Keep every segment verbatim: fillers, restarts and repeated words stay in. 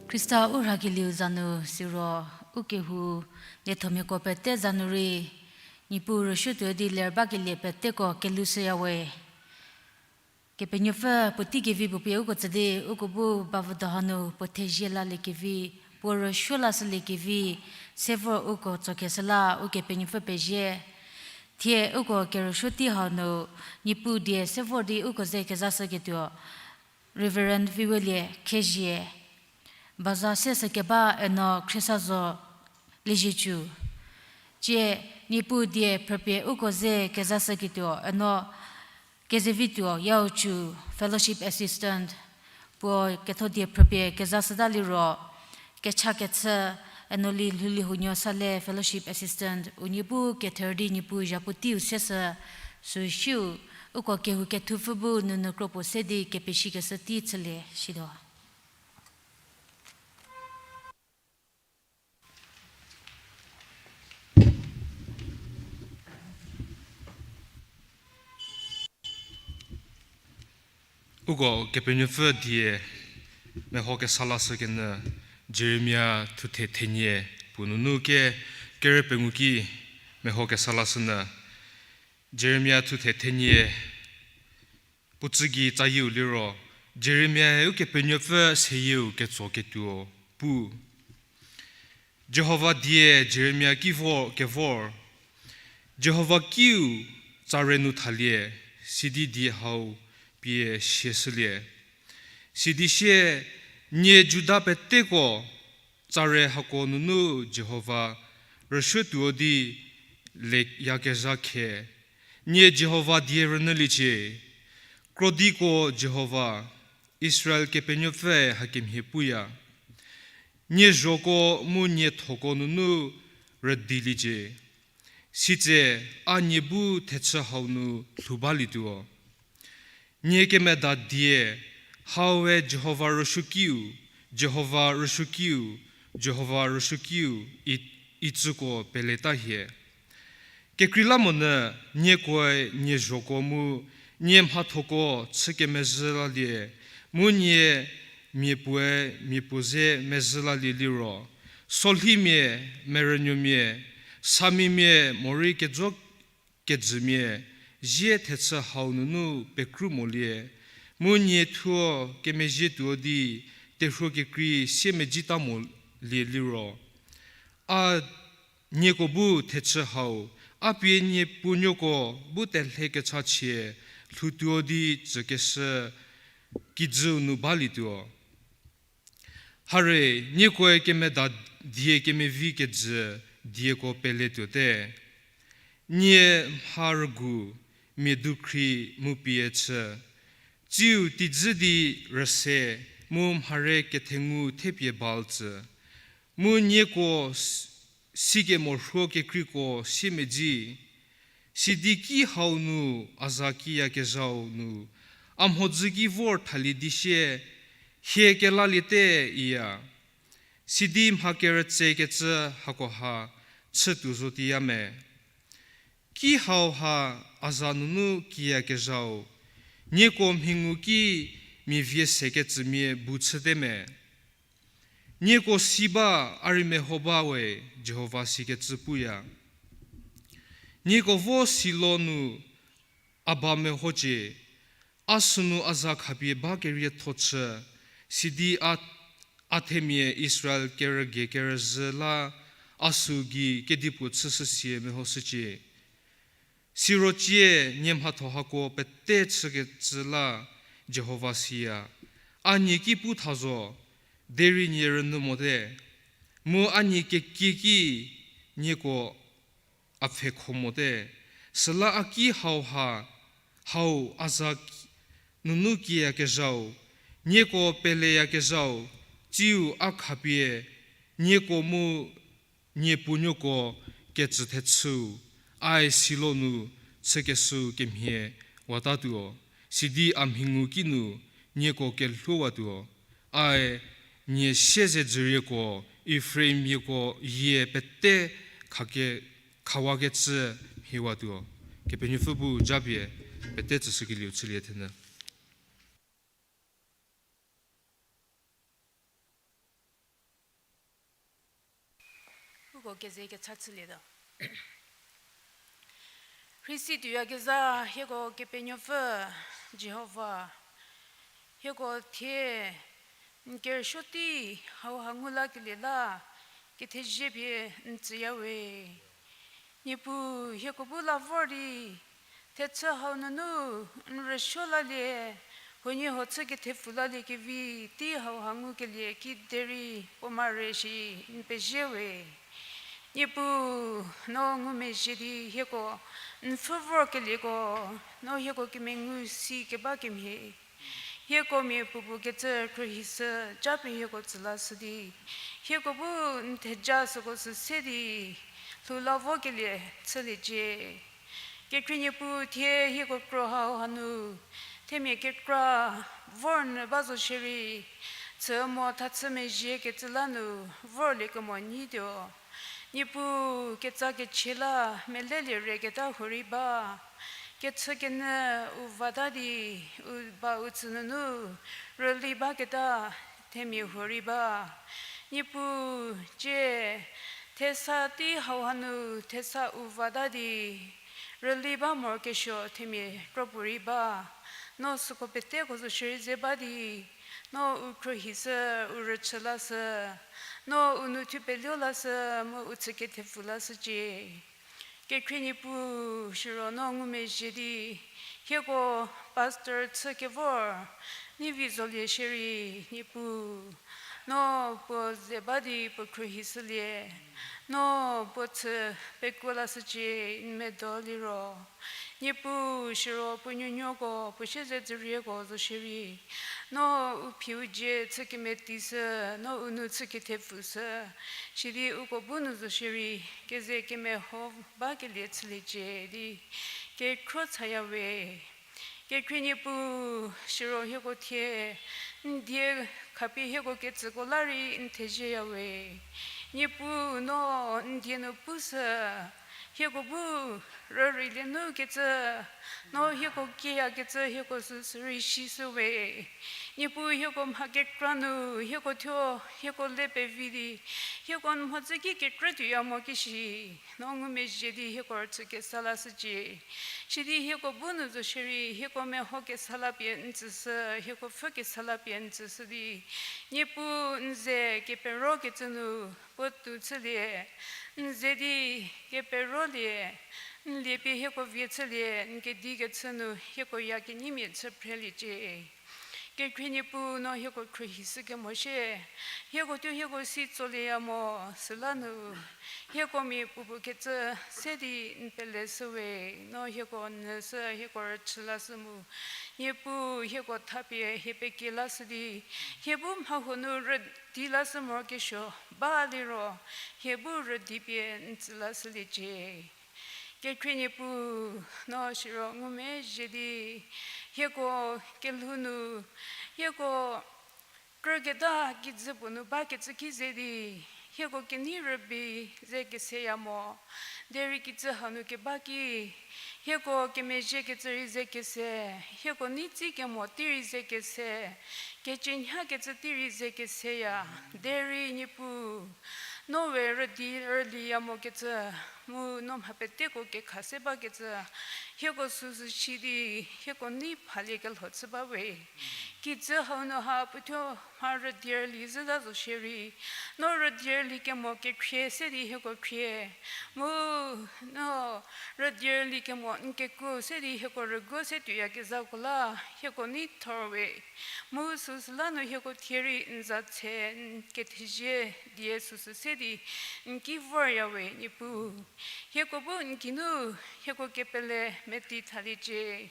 Khrista u rhakelieu za nu siro, u kehou liethomiako pete za nu rei, Niepuu rüsuotuo di ler bakelie peteko kelushüyawe. Kepenuopfü puotei kevi puo pie uko tsü di, uko bu bavüdo hanu puo thezie laliekevi, puo rüsuo lashüliekevi, se vor uko tsokeshü la Ukepenuopfü pezie. Thie uko kerüsuo tei hau nu, Niepuu die se vor di uko ze kezashüketuo, Reverend Viwelie Khezie, baza se sükeba Eno Khriesazo Liezietsu. Tsie Niepuu die phrüpie uko ze kezashüketuo, Eno Kezevituo Yaochu, Fellowship Assistant, puo ketho die phrüpie kezashüta liro, kechakechü Enoli Lhouliehounuo Sale, Fellowship Assistant, unie bu kether di Niepuu zhapu teiu seshü, süu shiu, uko kehou kethupfü bu nunu kro puo se di kepeshikeshü tei chülie shituo. Uko Kepenuopfü die meho kesa lashükenyü Jeremia thuthe thenie puo nunu ke kerü pengou ki meho kesa lashünyü. Jeremia thuthe thenie puo tsü gei tsayieu liro, Jeremiae Ukepenuopfü seyieu ketsoketuo pu. Jihova die Jeremia ki vor, kevor, Jihova kiu tsare nu thalie, sidi die hau pie siashülie. Sidi sie, nie Juda peteko, tsare hako nunu Jihova rüsuotuo di leyakezha khe, nie Jihova die rünyüliecie. Krodiko Jihova, Israel Kepenuopfüe hakemhie puya. Nie zhoko mu nie thoko nunu rüdiliecie. Sitse a nie bu thechü hau nu lhou balietuo. Nie kemeda die, haue Jihova rüsuokiu, Jihova rüsuokiu, Jihova rüsuokiu, i, itsüko peleta hie. Kekreilamonyü niekoe nie zhoko mu nie mhathoko chü kemezhü lalie, mu nie mia puoe mia puo ze mezhü lalie liro, solhimia, merünuomia, samimia morei kejo kejümia, zie thechü hau nunu pekru molie, mu nie thuo kemezhietuo di terhuo kekrei siemedzita molie liro, a nieko bu thechü hau, a pie nie puonuoko bu telhe kechachie lhoutuo di tsükeshü kijüu nu balietuo. Hare, niekoe kemeda die kemevi kejü dieko peletuote. Nie mha rügu mia dukhri mu pie chü, tsiu teidzü di rüse mu mhare kethengu thepie bal tsü, mu nieko s-, sikemorhuo kekreiko siemedzi, sidi ki hau nu a za kiyakezhau nu, a mhodzü ki vor thalie di sie, hie kelaliete iya. Sidi mha kerütsekecü hakoha chütuo zo teiya me. Ki hauha a za nunu kiyakezhau, nieko mhingu ki mia vie sekecümia bu chüte me. Nieko si ba a rei meho ba we, Jihova sikecü puya. Nieko vo Silo nu a ba mehocie, a sünu a za khapie ba kerietho chü, sidi a, a themia Israel kerüge kerüzhü la a süu gei kedipuo chüshüsie mehoshücie. Siro cie nie mhatho hako pete chükecü la Jihova siya, a nie ki pu tha zo, derei nie rünyü mote, mu a nie kekie ki nieko a pfhekho mote, süla a ki hauha, hau a za k-, nunu kiyakezhau, nieko peleyakezhau, tsiu a khapie nieko mu nie puonuoko kecü thechüu, ae Silo nu chükeshüu kemhie watatuo, sidi a mhingu kinu nieko kelhouwatuo, ae nie siezedzürieko, Efraimmiako yie pete khake-, khawakecü mhiewatuo. Kepenuopfü bu japie pete tsüshükelieu chülie thenyü. Uko keze kecha chülietuo. Rhei si tuoyakezha hieko Kepenuopfü Jihova, hieko thie n kerüsuo tei hauha ngu lakelie la kethezie pie n tsüyawe. Niepuu, hieko bu la vor di thechü hau nunu n rüsuo lalie, huoniehuo chü kethepfu lalie kevi tei hauha ngukelie kiderei puo mare shi n pezie we. Niepuu, no ngumezhie di hieko n pfhü vorkelieko, no hieko kemengu si keba kemhie, hieko mia puopuo kecü khruohishü japie hieko tsü lashü di, hieko bu n theja süko sü se di lhou la vokelie chüliecie. Kekhrie Niepuu, thie hieko kro hau hanu themia kekra vor nyü ba zo shierei, chü mo thachü mezhie kecü la nu vorliekemo nyituo. Niepuu, ketsa kechie la melelie reketa huorei ba, kechükenyü u vata di u ba u tsü nunu rüli baketa themia huorei ba. Niepuu, cie thesa tei hau hanu thesa u vata di rüli ba morokesuo themia kropuorei ba. No süko peteko zo shierei ze ba di, no u khruohishü, u rüchü lashü, no u nou thupeluo lashü, mu u chü kethepfu lashücie. Kekhrie Niepuu, siro no ngumezhie di hieko pastor chü kevor Nivi zolie shierei, Niepuu, no puo ze ba di puo khruohishülie, no puo chü pekuo lashücie n medo liro. Niepuu, siro puo nuonuoko puo siezedzürieko zo shierei, no u phi u dzie chü kemetishü, no u nou chü kethepfushü, sidi uko bu nu zo shierei keze kemeho bakelie chüliecie di kekhro chaya we. Kekhrie Niepuu, siro hieko thie n die khapie hieko ketsüko la rei n thezieya we. Niepuu, no n die nu pushü, hieko bu rüreilie nu kecü, no hieko kieya kecü hieko süsü rei sishü we. Niepuu, hieko mha kekra nu hieko thuo hieko le pevi di, hieko n mhodzü ki kekrü tuoya mo kishi, no ngumezhie di hieko rüchü kesa lashücie. Sidi hieko bu nu zo shierei hieko meho kesa la pie n tsüshü, hieko pfhü kesa la pie n tsüshü di, Niepuu, n ze kepero kecü nu puotou chülie, n ze di keperolie, n lie pie hieko vie chülie, n kedi kechü nu hieko ya kenyimia chü phreliecie. Kekhrie Niepuu, no hieko khruohishü kemo shie, hieko thuo hieko si tsolieya mo, süla nu hieko mia puopuo kecü se di n peleshü we. No hieko nyüshü, hieko rüchü lashü mu, Niepuu, hieko thapie hie pekie lashü di, hie bu mha huo nu rüdi lashü morokesuo ba liro, hie bu rüdi pie n tsü lashüliecie. Kekhrie Niepuu, no siro ngumezhie di hieko kelhou nu, hieko krüketa kijü puo nu bakecü ki ze di, hieko kenei rübei ze keseya mo, derei kijü hau nu keba ki, hieko kemezhiekecü rei ze kese, hieko nei tsi kemo tei rei ze kese, kecünyakecü tei rei ze keseya, derei Niepuu, no we rüdi rüliya mokecü, mu no mha peteko kekha se bakecü, hieko süsü shi di, hieko nei phalie kelho chü ba we. Kijü hau nu ha puothuo mha rüdi rüli zhüta zo shierei, no rüdi rüli kemo kekhrie se di hieko khrie, mu no rüdi rüli kemo n kekuo se di hieko rüguo se tuoyakezhako la hieko nei thor we. Mu süsü la nu hieko thie rei n za tse n kethezie die süsü se di n ki vorya we, Niepuu. Hieko bu n geinu hieko kepele meti thaliecie.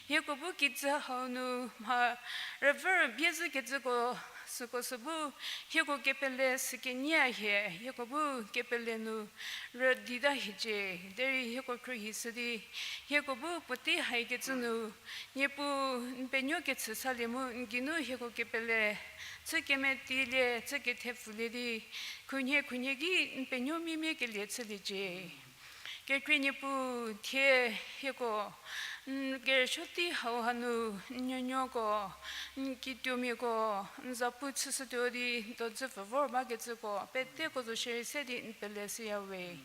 Hieko bu kijü hau nu mha rüvü rübie zhükecüko süko sü bu hieko kepele sükenie hie, hieko bu kepele nu rüdita hiecie. Derei hieko khruohishü di, hieko bu puotei haikecü nu, Niepuu, n penuo kechü salie mu n geinu hieko kepele chü kemetilie, chü kethepfulie di, khunhie khunhie ki n penuo miemie kelie chüliecie. Kekhrie Niepuu, thie hieko N kerüsuo tei hau hanu, n nuonuoko, n kituomiako, n zapu chüshütuo di, dozü pfü vor bakecüko peteko zo shierei se di n pele shüyawe.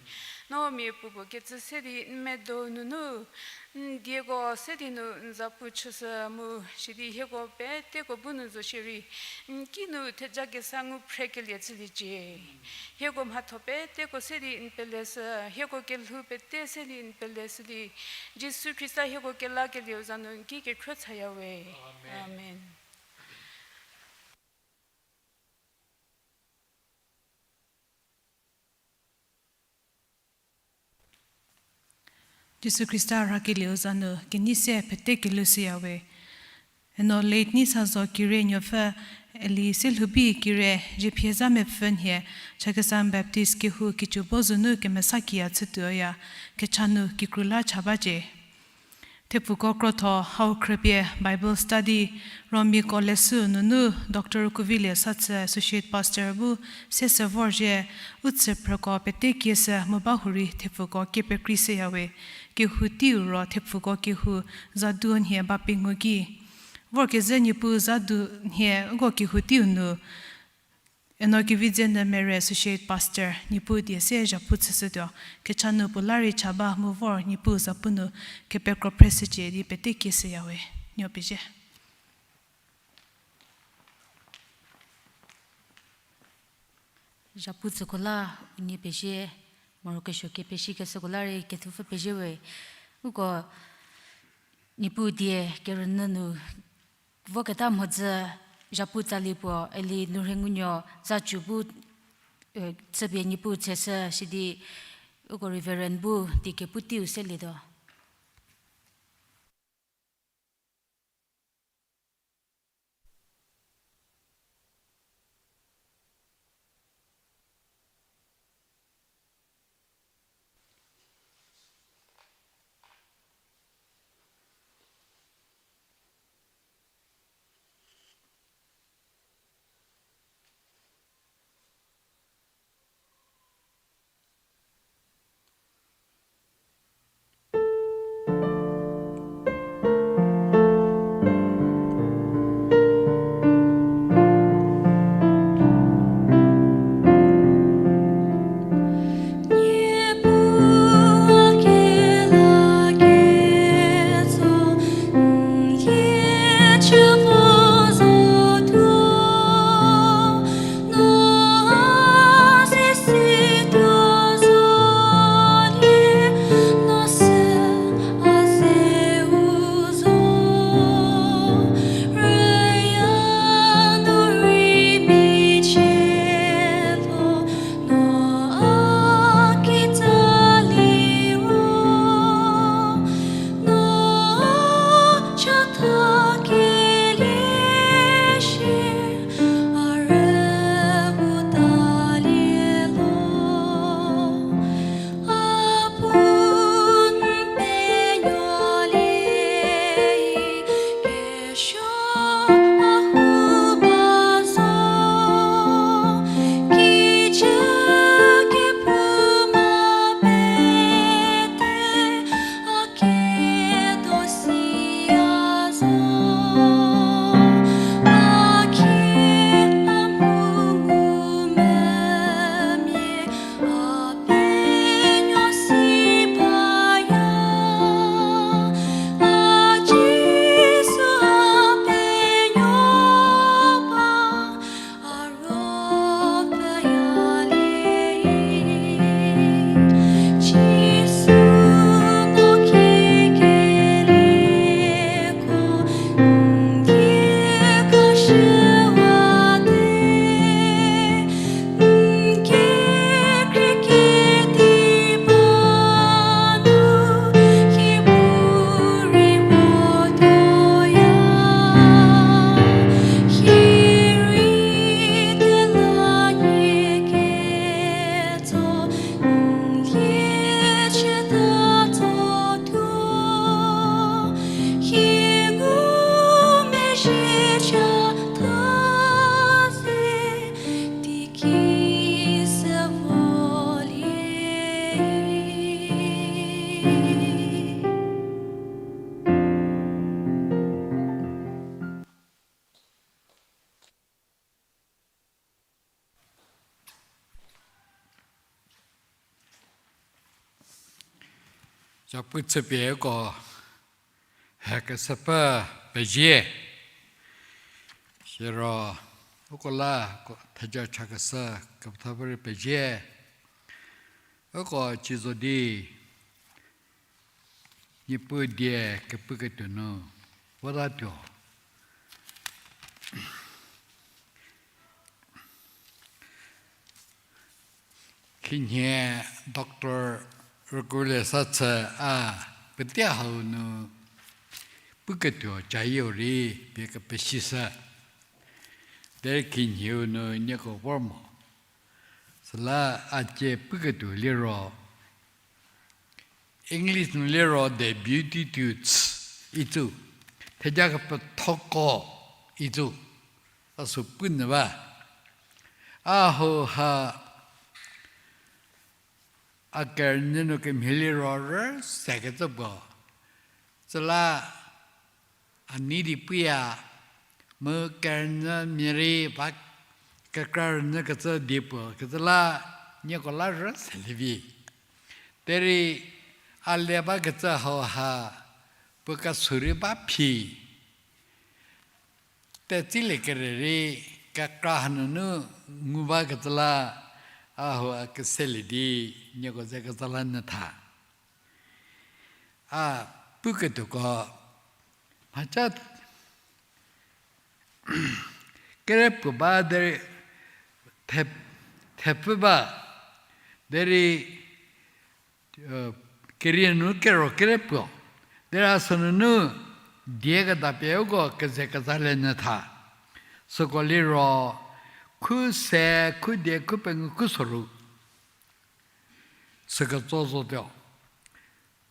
No mia puopuo kecü se di n medo nunu, n dieko se di nu n zapu chüshü mu, sidi hieko peteko bu nu zo shierei, n kinu theja kesa ngu phrekelie chüliecie. Hieko mhatho peteko se di n pele shü, hieko kelhou pete se di n pele shü di, Jisu Khrista hieko kelakelieu za nu n ki kekhruo chayawe. Amen. Jisu Khrista rhakelieu za nu kenei se pete kelhou shüyawe. Eno late Neisazo Kire nuopfü, eli Selhoubi Kire, Zhiephieza mepfü nhie, Chakhesang Baptist kehou kicü bo zunu kemesa kiya chütuoya, kecha nu kikru la cha bacie. Thepfuko krotho hau khrüpie Bible study, Romiako leshü nunu Doctor Kuvilie Sathü Associate Pastor bu se se vorzhie, u chüphrüko pete kieshü mu ba hurei thepfuko kepekrei shüyawe. Kehou teiu ro thepfuko kehou Zadu nhie ba pengou ki. Vorkezhü Niepuu Zadu nhie uko kehou teiu nu, Eno Kevidzenyü Mere Associate Pastor, Niepuu die se zhapu chüshütuo, kecha nu puo la rei cha ba mu vor Niepuu zapu nu kepekro phreshücie di pete kieshüyawe. Nuo pezie. Zhapu tsüko la unie pezie, morokesuo kepesikeshüko la rei kethupfü pezie we. Uko Niepuu die kerünyü nu voketa mhodzü zhapu tsali puo, eli Nurhengunuo Zacu bu, eh, chüpie Niepuu tseshü sidi uko Reverend bu die kepu teiu selietuo. Capu chüpie uko he kesepfü pezie. Siro uko la ko theja chakeshü kepethapfü rei pezie. Uko ci zo di Niepuu die kepuketuo nu votatuo. Khinhie doctor rükuolie sa chü a puotei hau nu puketuo cayieu rei pie kepesishü. Derei khinhieu nu nieko vor mo. Süla a cie puketuo liro English nu liro the Beatitudes icü, theja kepethoko icü, a sü pu nyü ba. A hauha a kerünyü nu kemhie liro rüse kecü puo. Süla a nei di puya, mu kerünyümia rei ba kekra rünyü kecü die puo kecü la nieko la rüse lievi. Derei a le bakecü hauha puo kesu rei ba phi tetsilie kere rei kekra hanunu ngu bakecü la a hau a keselie di nieko ze kecü la nyü tha. A puketuoko mhaca kerepuo ba derei the, thepfü ba derei kerie nu kero kerepuo. Derei a sünunu die kedapie uko keze kezalie nyü tha. Süko liro khu se, khu die, khu pengou, khu soru. Süketso zotuo.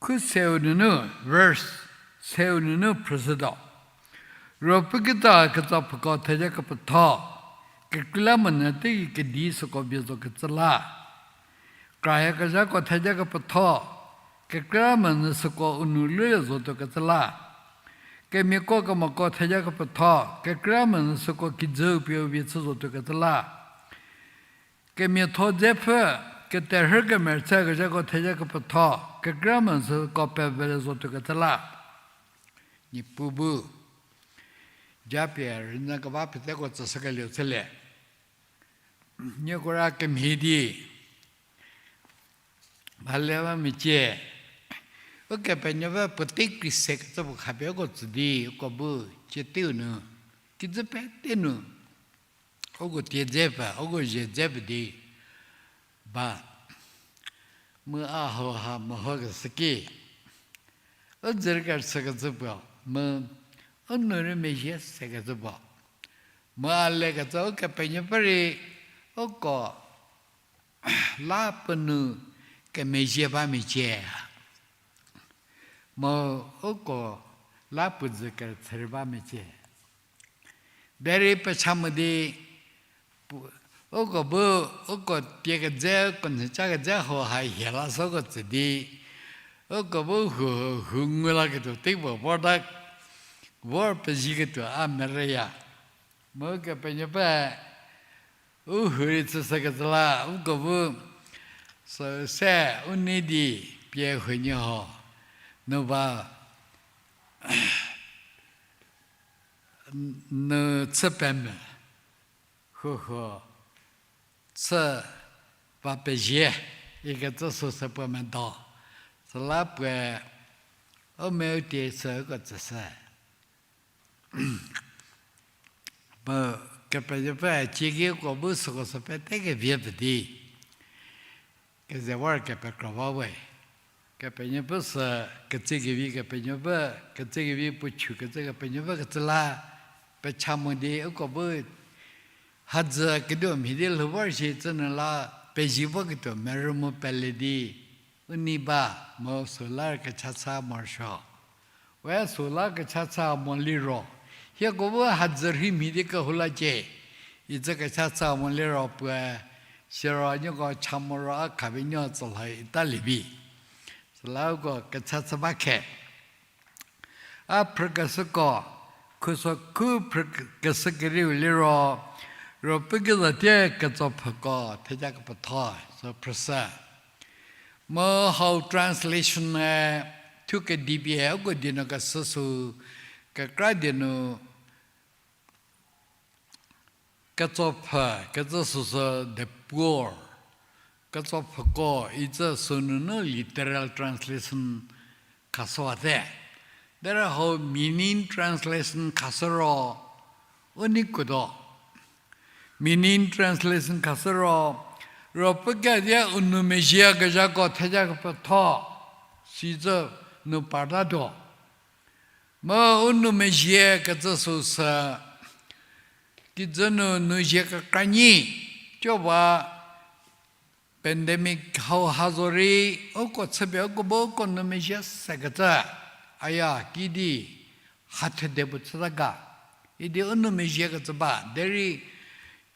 Khu seu nunu, verse seu nunu phrüshütuo. Ruopfü kitsa ketso pfhüko theja kepetho, kekreilamonyü teigei kedi süko bie zo kecü la. Krayakezhako theja kepetho, kekreilamonyü süko u nou lulie zotuo kecü la. Kemiako kemoko theja kepetho, kekreilamonyü süko kijüu pie u vie chü zotuo kecü la. Kemiatho dzepfü, keterhü kemerüchükezhako theja kepetho, kekreilamonyü süko pevelie zotuo kecü la. Niepuu bu japie rünyü keba peteko tsüshükelieu chülie. Nieko ra kemhie di mhale ba mecie. Ukepenuopfü puotei krise kecü puo khapie uko tsü di uko bu cieteu nu, kijü pete nu uko tie dze pe, uko zhie dze pe di ba. Mu a hauha mehokeshü ki u dzürei kerüchükecü puo, mu u nou rei mezhie sekecü puo. Mu a lekecü Ukepenuopfü rei uko la puo nu kemezhie ba mecie. Mu uko la puo dzü kerüchü rei ba mecie. Derei pecha mo di, uko bu, uko tie kedze, uko nhüca kedze hauha hie la süko tsü di, uko bu hu, hu ngu laketuo tei puo vorta, vor pezhieketuo a merüya. Mu Ukepenuopfü u hu rei chüshükecü la, uko bu sü se u nei di pie huoniehuo nu ba nu chü peme, huohuo chü va pezie ikecü süsü puo medo. Süla puoe u meu tie süko tsüshü. Mu Kepenuopfü cie ki uko bu süko sü pete kevie pfü di keze vor kepekro ba we. Kepenuopfü sü ketsekevi Kepenuopfü, ketsekevi puo chükecü Kepenuopfü kecü la pecha mo di uko bu hadzü keduo mhie di lhou vor shi cü nu la pezie voketuo merü mu pele di u nei ba mu süla kecha chü morosuo. We süla kecha chü mo liro, hieko bu hadzü rhei mhie di kehou lacie, icü kecha chü mo liro puoe siro nieko cha moro a khapie nuo tsülho ita lievi. Süla uko kecha chü ba khe. A phrükeshüko, khuso khu phrükeshü kerieu liro, Ruopfü kitsa tie ketso pfhüko theja kepetho sü phrüshü. Mu hau translation-e thu kedipie uko die nu kesü sü kekra die nu ketsopfü kecü süsü the poor, ketsopfüko icü sünunu literal translation khashüwate. Derei hau meaning translation khashü ro u nei kuotuo. Meaning translation khashü ro, ruopfü kedie u nou mezhiekezhako theja kepetho, sicü nu partatuo. Mu u nou mezhie kecü süsü, kijü nu nou zie kekra nyi, coba pandemic hau ha zorei, uko chüpie uko bu uko nou mezhie sekecü, aya kidi ha thede puo chüta ga, idi u nou mezhiekecü ba derei,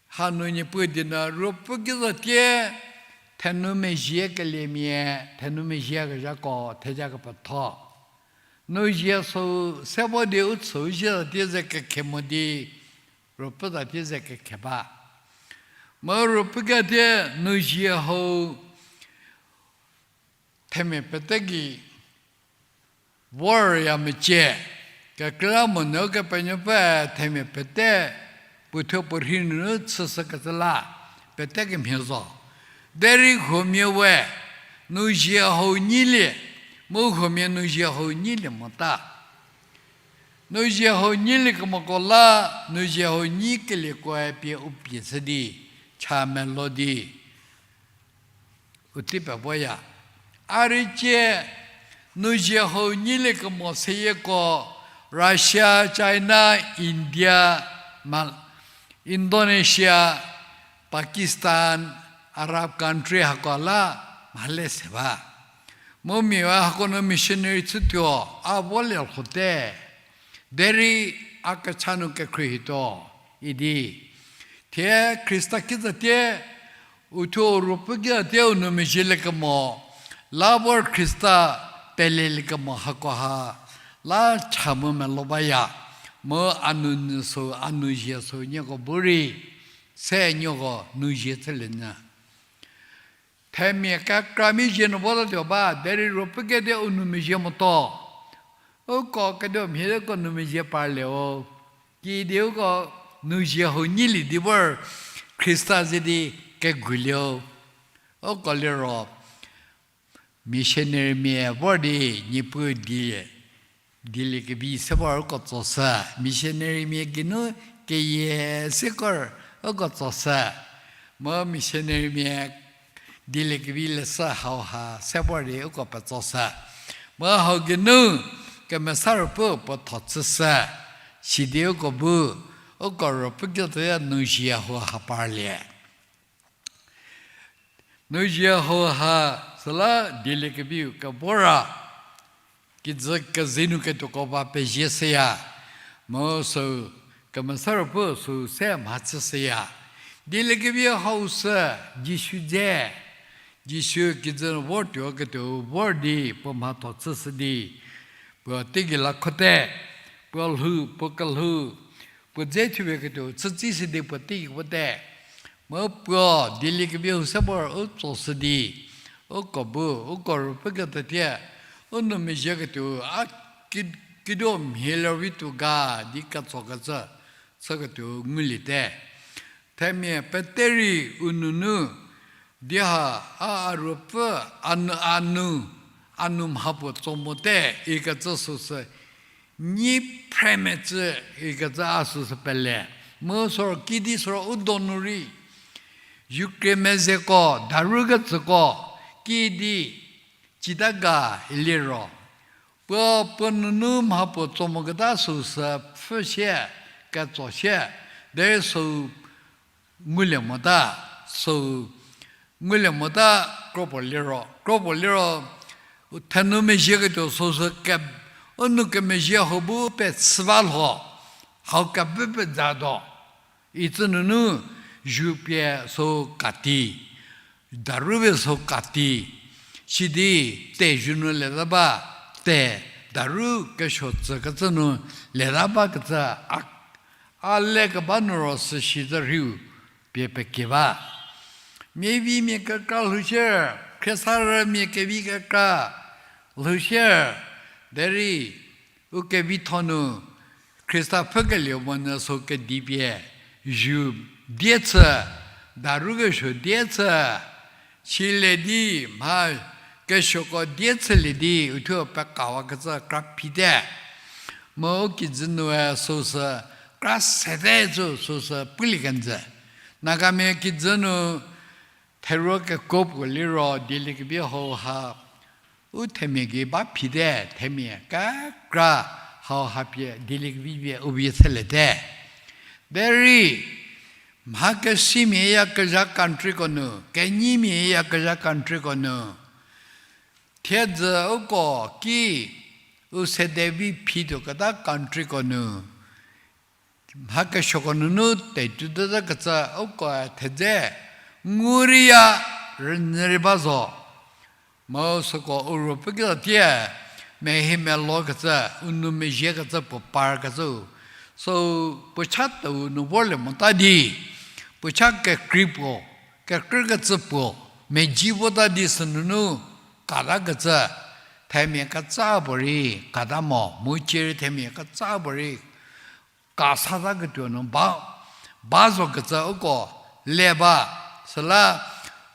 hanu Niepuu die nu ruopfü kizatie, thenou mezhiekeliemia, thenou mezhiekezhako theja kepetho. Nou zie sü se vo di u chüu zhie zatie ze kekhe mo di, ruopfü zatie ze kekhe ba. Mu ruopfü kedie nou zie hau themia pete gei vorya mecie, kekreilamonyü Kepenuopfü themia pete puothuo puorhi nunu chüshükecü la pete kemhie zo. Derei huomia we nou zie hau nyilie, mu huomia nou zie hau nyilie mota. Nou zie hau nyilie kemoko la, nou zie hau nyikeliekoe pie u pie shü di, cha melo di u tei pevoya. A rei cie, nou zie hau nyilie kemo seyieko Russia, China, India, Ma-, Indonesia, Pakistan, Arab country hako la mhale se ba. Mu mia hako nu missionary chütuo, a volie lhote. Derei a kecha nu kekhruohituo idi. Thie Khrista kizatie, uthuo ruopfü kizatie u nou mezhielie kemo, la vor Khrista peleliekemo hakoha la cha mu melo baya, mu a nou nyü sü, a nou zie sü nieko bu rei, se nieko nou zie chülie nyü. Themia kekra mezhie nu votatuo ba, derei ruopfü kedie u nou mezhie motuo. Uko kedo mhie uko nou mezhie parlie o. Kidi uko nou zie hau nyilie di vor Khrista ze di kegulie o. Uko liro missionarymia vor di Niepuu die dieliekevi se vor uko tsoshü. Missionarymia geinu keyie se kor uko tsoshü. Mu missionarymia dieliekevi leshü hauha se vor di uko petsoshü. Mu hau geinu Kemesa Ruopfü puo tho chüshü. Sidi uko bu, uko ruopfü kizatie nou zie hauha parlie. Nou zie hauha süla dieliekeviu kevor ra, kijü kezei nu ketuoko ba pezie shüya, mu sü Kemesa Ruopfü sü se mhachü shüya. Dieliekevi hau sü Jisu dze, Jisu kijü nu vortuo ketuo vor di puo mhatho chüshü di, puo teigei la khote, puo lhou, puo kelhou, puo dze thupie ketuo chütsishü di puo teigei vote. Mu puo dieliekevi hau se vor u tsoshü di, uko bu, uko ruopfü kizatie, u nou mezhieketuo a ki-, kido mhie ler vituo ga di ketsokecü, chüketuo nguliete. Themia pete rei u nounu, di ha, a, a ruopfü, a nou, a nou, a nou mha puo tso mote ikecü süsü, nyi phremecü ikecü a süsü pele. Mu süro kidi süro u donu rei, Ukraine mezeko, daru kecüko, kidi, cita ga iliro, puo, puo nounu mha puo tso moketa süsü pfhü sie, ketso sie, derei sü ngulie mota, sü ngulie mota kropuo liro, kropuo liro, u thenou mezhieketuo süsü ke, u nou kemezhie hau bu pechü ba lho, hau kebü pezatuo. Icü nunu zhupie sü kati, daru pie sü kati, sidi te zhü nu leta ba, te daru kesuo tsükecü nu leta bakecü a, a lekeba nu ro süsi zü rhiu pie pekie ba. Miavimia kekra lhou shie, Phiesarümia kevi kekra lhoushie, derei u kevitho nu Khrista pfhükelieu monyü sü kedipie, zu die chü, daru kesuo die chü, silie di, mha kesuoko die chülie di, uthuo pekawakecü kra phite. Mu u kijü nue süsü kra sete cü süsü pulie kenjü. Nagamia kijü nu theruo kekuo puo liro dieliekevi hauha u themia gei ba phite, themia kekra hauha pie dieliekevi pie u vie chüliete. Derei mha kesimia yakezha countryko nu, kenyimia yakezha countryko nu, thiedzü uko ki u sede vi phituoketa countryko nu, mha kesuoko nunu tetuotakecü uko thedze ngu rei ya rünyü rei ba zo. Mu süko u ruopfü keza tie, mehie melokecü, u nou mezhiekecü puo parkecü, sü puo cha tuo nu vorlie mota di, puo cha kekrei puo, kekrükecü puo, meji vota di sünunu katakecü, themia ketsa puorei kata mo, mu cierei themia ketsa puorei kasataketuo nu ba, ba zokecü uko le ba, süla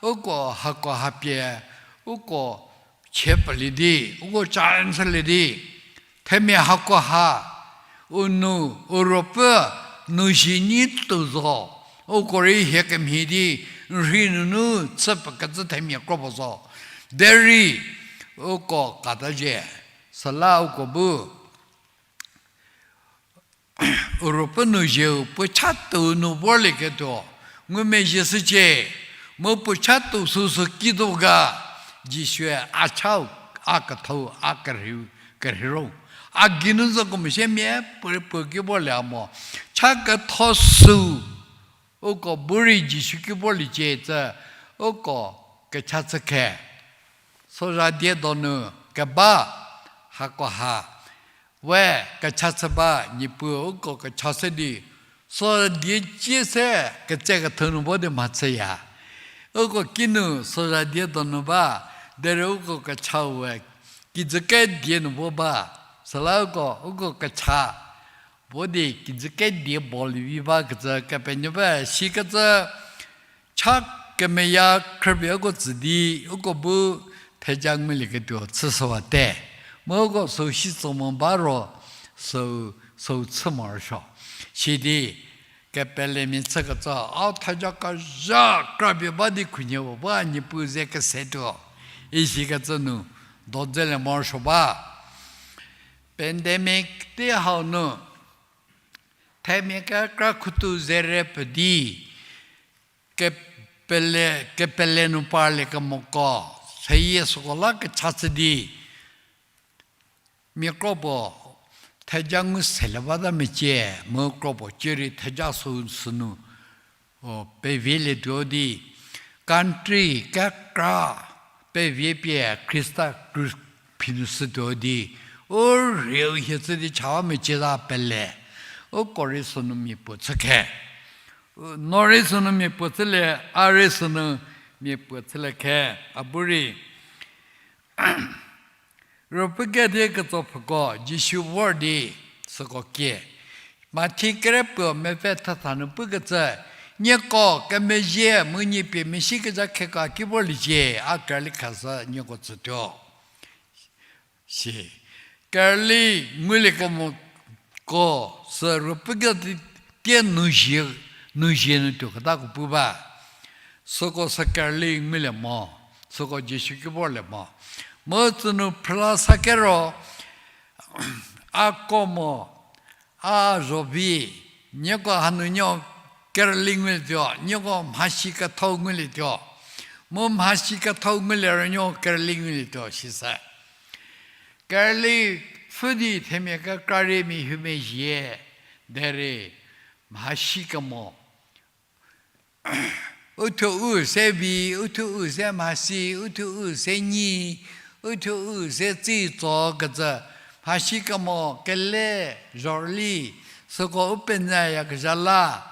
uko hako hapie, uko chie pelie di, uko challenge lie di, themia hako ha, u nou, u ruopfü, nou zhie nyi tuo zo, uko rei hie kemhie di, n rhei nunu chü pekecü themia kro puo zo, derei uko kata zhie, süla uko bu u ruopfü nu zhieu puo cha tuo nu vorlieketuo ngumezhie shücie, mu puo cha tuo süsü kido ga, Jisue a chau, a kethou, a kerhei, kerheiro, a geinu zoko mo shie mia puo, puo ki vorlie a mo, cha ketho sü uko bu rei Jisu ki vorliecie cü uko kecha chü khe. Sozha die donu keba hako ha, we kecha chü ba, Niepuu uko kecha se di, sozha die cie se ketse kethou nu vo di mhachüya. Uko kinu sozha die donu ba, derei uko kecha we kijü kedie nu vo ba, süla uko, uko kecha vo di kijü kedie bolie vi bakecü Kepenuopfü sikecü cha kemeya khrüpie uko tsü di, uko bu theja ngulieketuo chüshüwate. Mu uko süu si tso mo ba ro, süu, süu chü morosuo. Sidi, kepelemia chükecü, a theja kezha krapie ba di khunhie puo ba Niepuu ze kesetuo isikecü nu, do dzelie morosuo ba. Pandemic tei hau nu, themia kekra khutu zere pfü di, kepele, kepele nu parliekemoko, seyie süko la kecha chü di, mia kro puo theja ngu selie bata mecie, mu kro puo cierei theja sü sünu, o, pevielietuo di, country kekra pevie pie Khrista kru phinu shütuo di, u rhiu hie chü di cha ba mecie ta pele, uko rei sünu mia puo chü khe. No rei sünu mia puo chülie, a rei sünu mia puo chülie khe, a bu rei. Ruopfü kedi ketso pfhüko Jisu vor di süko kie. Mathi kerepuo mepfü thetha nu pukecü, nieko kemezhie mu nie pie mesikezha kheka ki vorliecie, a kerüli khashü nieko tsütuo. Si, kerüli nguliekemoko sü ruopfü kedi tie nu zhie, nu zhie nu tuoketako pu ba. Süko sü kerüli ngulie mo, süko Jisu ki vorlie mo. Mu tsünu phrüla sa kero, a ko mo, a zho vi, nieko hanu nieko kerüli ngulietuo, nieko mhasi kethau ngulietuo. Mu mhasi kethau ngulie ro nieko kerüli ngulietuo sisü. Kerüli pfhü di themia kekra rei mia huomia zhie, derei mhasi kemo. Uthuo u se vi, uthuo u se mhasi, uthuo u se nyi, uthuo u se tsitso kecü, mhasi kemo kele zhorüli, süko u penyüyakezha la,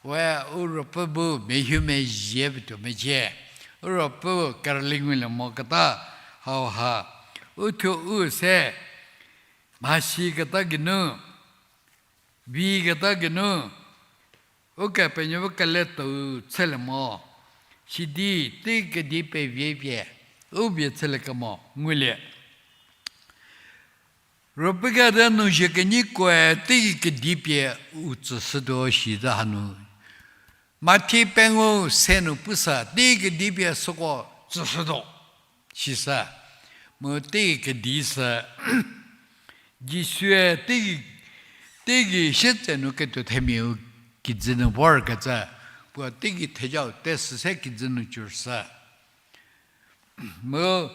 we u ruopfü bu mia huomia zhie pie tuo mecie. u ruopfü kerüli ngulie mo keta hauha, u thuo u se, mhasi keta geinu, vi keta geinu, Ukepenuopfü keletou chülie mo, sidi tei kedi pevi pie u vie chülie kemo ngulie. Ruopfü kedi nu zie kenyi koe tei kedi pie u tsüshütuo shi za hanu. Mathi pengou se nu pusa tei kedi pie süko tsüshütuo. Sisa, mu tei kedi sü, Jisue tei, teigei sietsenu ketuo themiau kijü nu vorkecü, puo teigei thejau tesü se kijü nu cürsü. Mu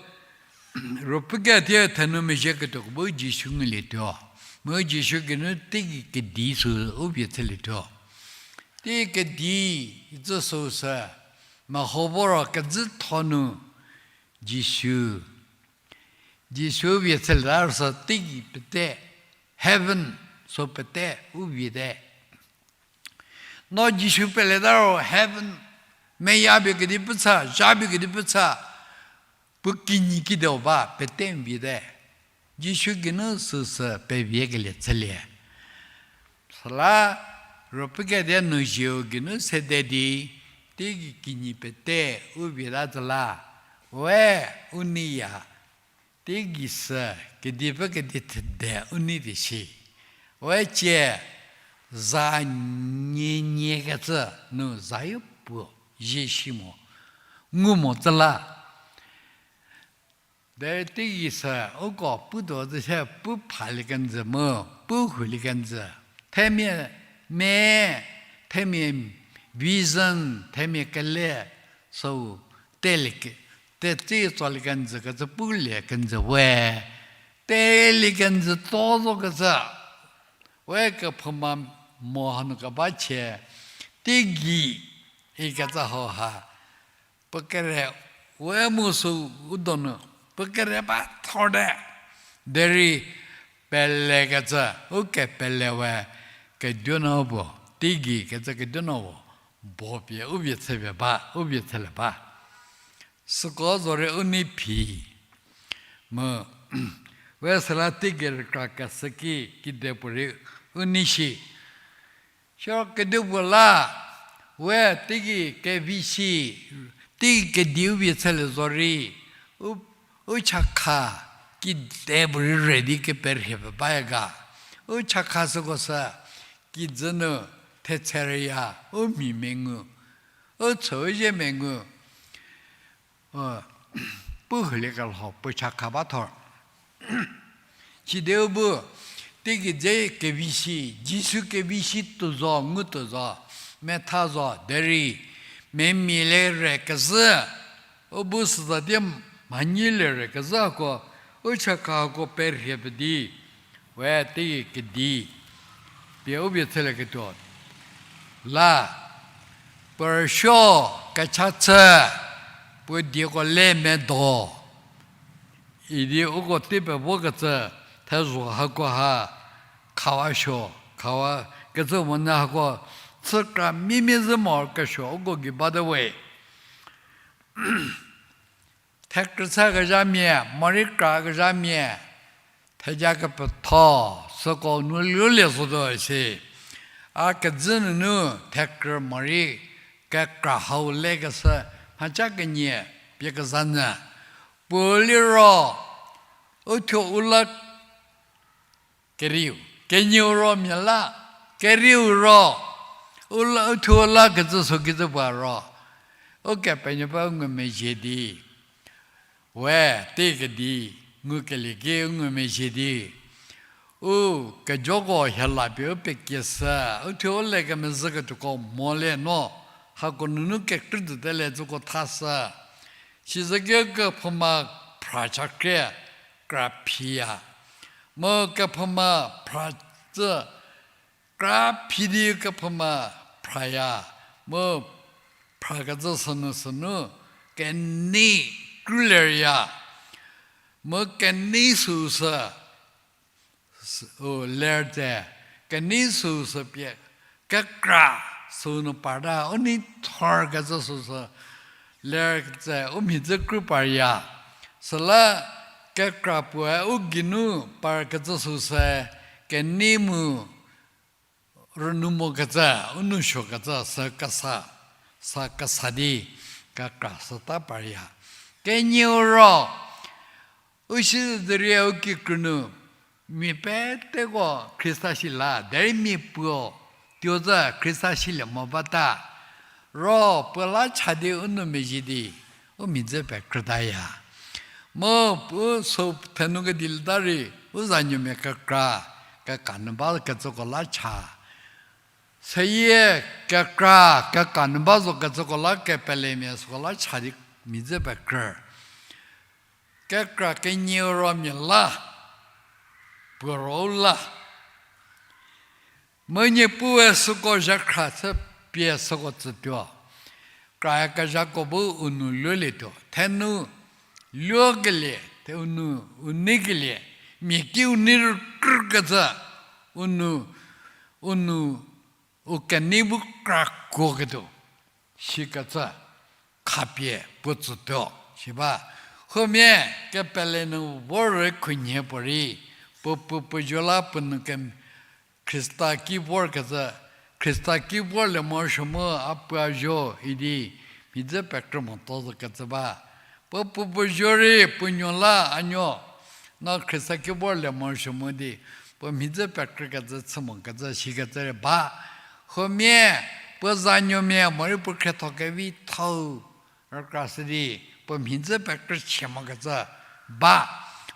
ruopfü kedi thie thenu mezhie ketuoko bu Jisu ngulietuo. Mu Jisu geinu teigei kedi sü u vie chülietuo. Tei kedi icü süu sü, meho voro kezhütho nu Jisu. Jisu vie chülieta sü teigei pete, heaven sü pete u viete. No Jisu peleta ro heaven, meyapie kedi pucha, zhapie kedi pucha, puo kinyi kidiu ba pete n viete. Jisu geinu süsü peviekelie chülie. Süla ruopfü kedi nu zieu geinu sede di, teigei kinyi pete u vieta zü la, we u neiya, teigei sü kedipfü kedi thede u nei di shi. We cie za nie niekecü nu zayo puo zie shi mo, ngu mo zü la. Derei teigei sü uko putuo zü se pu phalie kenjü mu, pu hulie kenjü. Themia me, themia vision, themia kele, süu telie ke, tetsi tsolie kenjü kecü pulie kenjü we, telie kenjü to zo kecü. We kephouma mo hanu keba chie, teigei ikecü hauha, puo kere we mu sü u donu, puo kere ba thorte, derei pelekecü, u kepele we, keduonuo puo, teigei kecü keduonuo puo, bo pie u vie chüpie ba, u vie chülie ba. Süko zorei u nei phi. Mu, we süla teigei rükra kesü ki, kedipuorei u nei shi. Siro kedipuo la, we teigei kevi shi, teigei kediu vie chülie zorei, u, u chakha kedipuorei re di keperhie pie baya ga. U chakha süko sü, kijü nu thetsherüya, u mhi mengu, u chüu zie mengu, pu hulie kelho puo chakha ba thor. Sidi u bu, teigei dze kevi shi, Jisu kevi shi tuo zo, ngu tuo zo, metha zo, derei, memia le re kezhü, u bu süza di mhanyi le re kezhü hako, u chakha hako perhie pie di, we teigei kedi pie u vie chülieketuo la, puo rüsuo kecha chü, puo dieko le medo idi uko tei pevokecü, thezho hako ha, khawa suo, khawa kecü monyü hako, chükra mimie zhü morokesuo uko gei bate we. Thekrü chükezhamia, morei krakezhamia, theja kepetho, süko nu lulie zotuo si. A kezhü nunu thekrü morei kekra hau lekeshü mhaca kenie pie kezha nyü. Puo liro, uthuo u la kerieu, kenieu ro mia la, kerieu ro, u la, uthuo u la kecü sü kecü puo ro, Ukepenuopfü u ngumezhie di, we, teigei kedi, ngukelie ki u ngumezhie di, u kejoko hie la pie u pekieshü, uthuo u le kemezhüketuoko mo le no, hako nunu kekrü tuote le tsüko thashü. Sizüki kephouma phra chakrie, kra phiya. Mu kephouma phra tsü, kra phi di kephouma phraya. Mu phrakecü sünu sünu, kenei krülerya. Mu kenei süu sü, sü, u ler tse, kenei süu sü pie, kekra süu nu parta, u nei thorkecü süu sü, lerkecü u mhidzü krü parya. Süla kekra puoe u geinu parkecü süu se kenei mu rünou mokecü, u nou suokecü sü kesa, sa kesa di kekra süta parya. Kenieu ro, u si zürie u kikrü nu, mia peteko Khrista silie derei mia puo tuo zü Khrista silie mo bata. Ro puo la cha di u nou mezhie di u mhidzü pekrütaya. Mu puo sü thenu kedilie ta rei u zanuomia kekra keka nu bakecüko la cha. Seyie kekra keka nu ba zokecüko la kepelemia süko la cha di mhidzü pekrü. Kekra kenieu ro mia la, puo ro u la. Mu Niepuue süko zhakhra chü pie süko tsütuo. Kra kezhako bu u nou luolietuo. Thenu luokelie, the u nou, u neikelie, mia ki u nei rükrükecü, u nou, u nou, u kenei bu krakuoketuo. Sikecü khapie puo tsütuo, si ba. Huomia kepele nu vorü khunhie puorei, puo puo puo zo la puo nou ke Khrista ki vorkecü, Khrista ki vorlie morosuo mu a puo a zo idi mhidzü pekrü motuo zokecü ba. Puo puo puo zo rei puo nuo la a nuo, no Khrista ki vorlie morosuo mu di puo mhidzü pekrükecü chü mokecü sikecü rei ba. Huomia puo zanuomia morei puo khrietho kevithou rükrashü di puo mhidzü pekrü chü mokecü ba.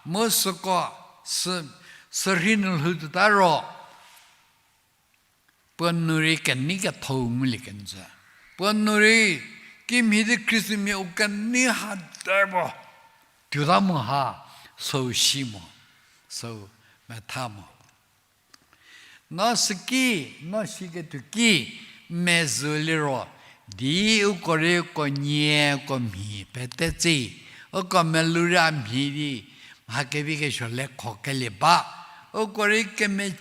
Mu süko sü, sürhei nu lhou tuota ro, puo nou rei kenei kethou ngulie kenjü. Puo nou rei kimhie di Khristamia u kenei ha derei bo tuota mo ha, süu si mo, süu metha mo. No süki, no siketuo ki, mezhü liro, di uko rei uko nie uko mhi pete tse, uko melou rei a mhi di, mha kevi kesuo lekho kelie ba, uko rei keme,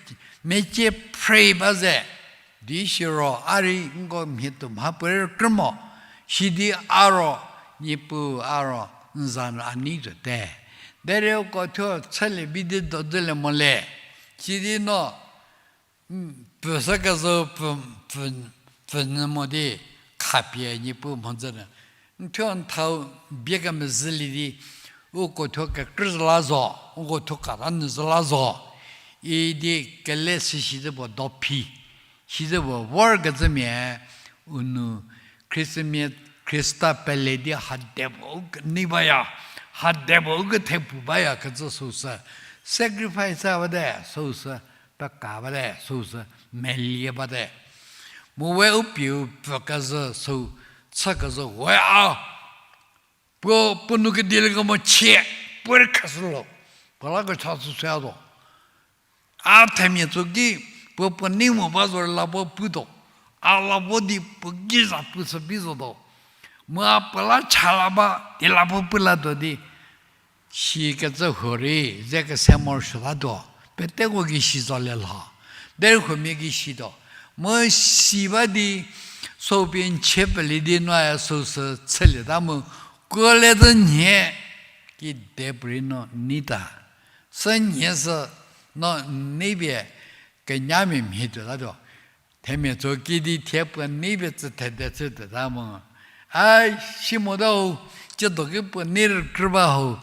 mecie phrei ba ze, di siro a rei nko mhie tuo mha puorei rükrü mo, sidi a ro, Niepuu a ro, n za nu a nei tuote. Derei uko thuo chülie bi di dodzülie mo le, sidi no, pfhüsü kezhü pfü, pfü, pfhünyü mo di khapie Niepuu mhodzü nu, n thuo n thau bie kemezhülie di, uko thuo kekrü zhü la zo, uko thuo kata nyü zhü la zo idi kele si sidi puo dophi, sidi puo vorkecümia, u nou Khristamia, Khrista pele di hade puo u kenei baya, hade puo u kethepu bayakecü süu sü, sacrifice a bate süu sü, peka bate süu sü, melie bate. Mu we u pieu pfü kezhü süu, chü kezhü we a, puo, puo nou kedilie kemo chie, puo rei khashülo, puo la kecha süsü a zo. A themia tso ki, puo puo nei mo ba zo rei la puo putuo. A la puo di puo ki za pu sü bi zotuo. Mu a puo la cha la ba, di la puo pu latuo di. Sikecü huorei ze kese morosuotatuo, peteko gei si zolie lho, derei huomia gei situo. Mu si ba di, süu pie n chie pelie di noe süu sü chülieta mu, kuolie zü nhie, kide puorei no neita. Sü nhie sü no n nei pie kenyamia mhie tuotatuo. Themia tso ki di thie puo nei pie tsü thede chü tuota mu, a, si mota ho, tsiedo ki puo nei rükrü ba ho.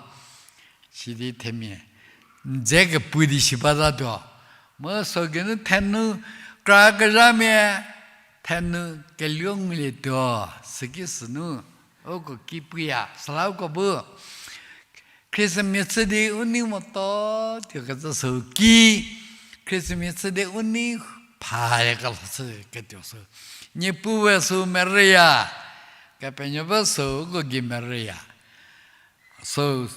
Sidi themia n dze kepu di si batatuo. Mu süu geinu thenu kra kezhamia, thenu keluo ngulietuo, süki sünu uko ki puya, süla uko bu Khristamia chü di u nei motuo tuokecü süu ki, Khristamia chü di u nei phayakelho chüketuo süu, Niepuue süu merüya, Kepenuopfü süu uko gei merüya. Süu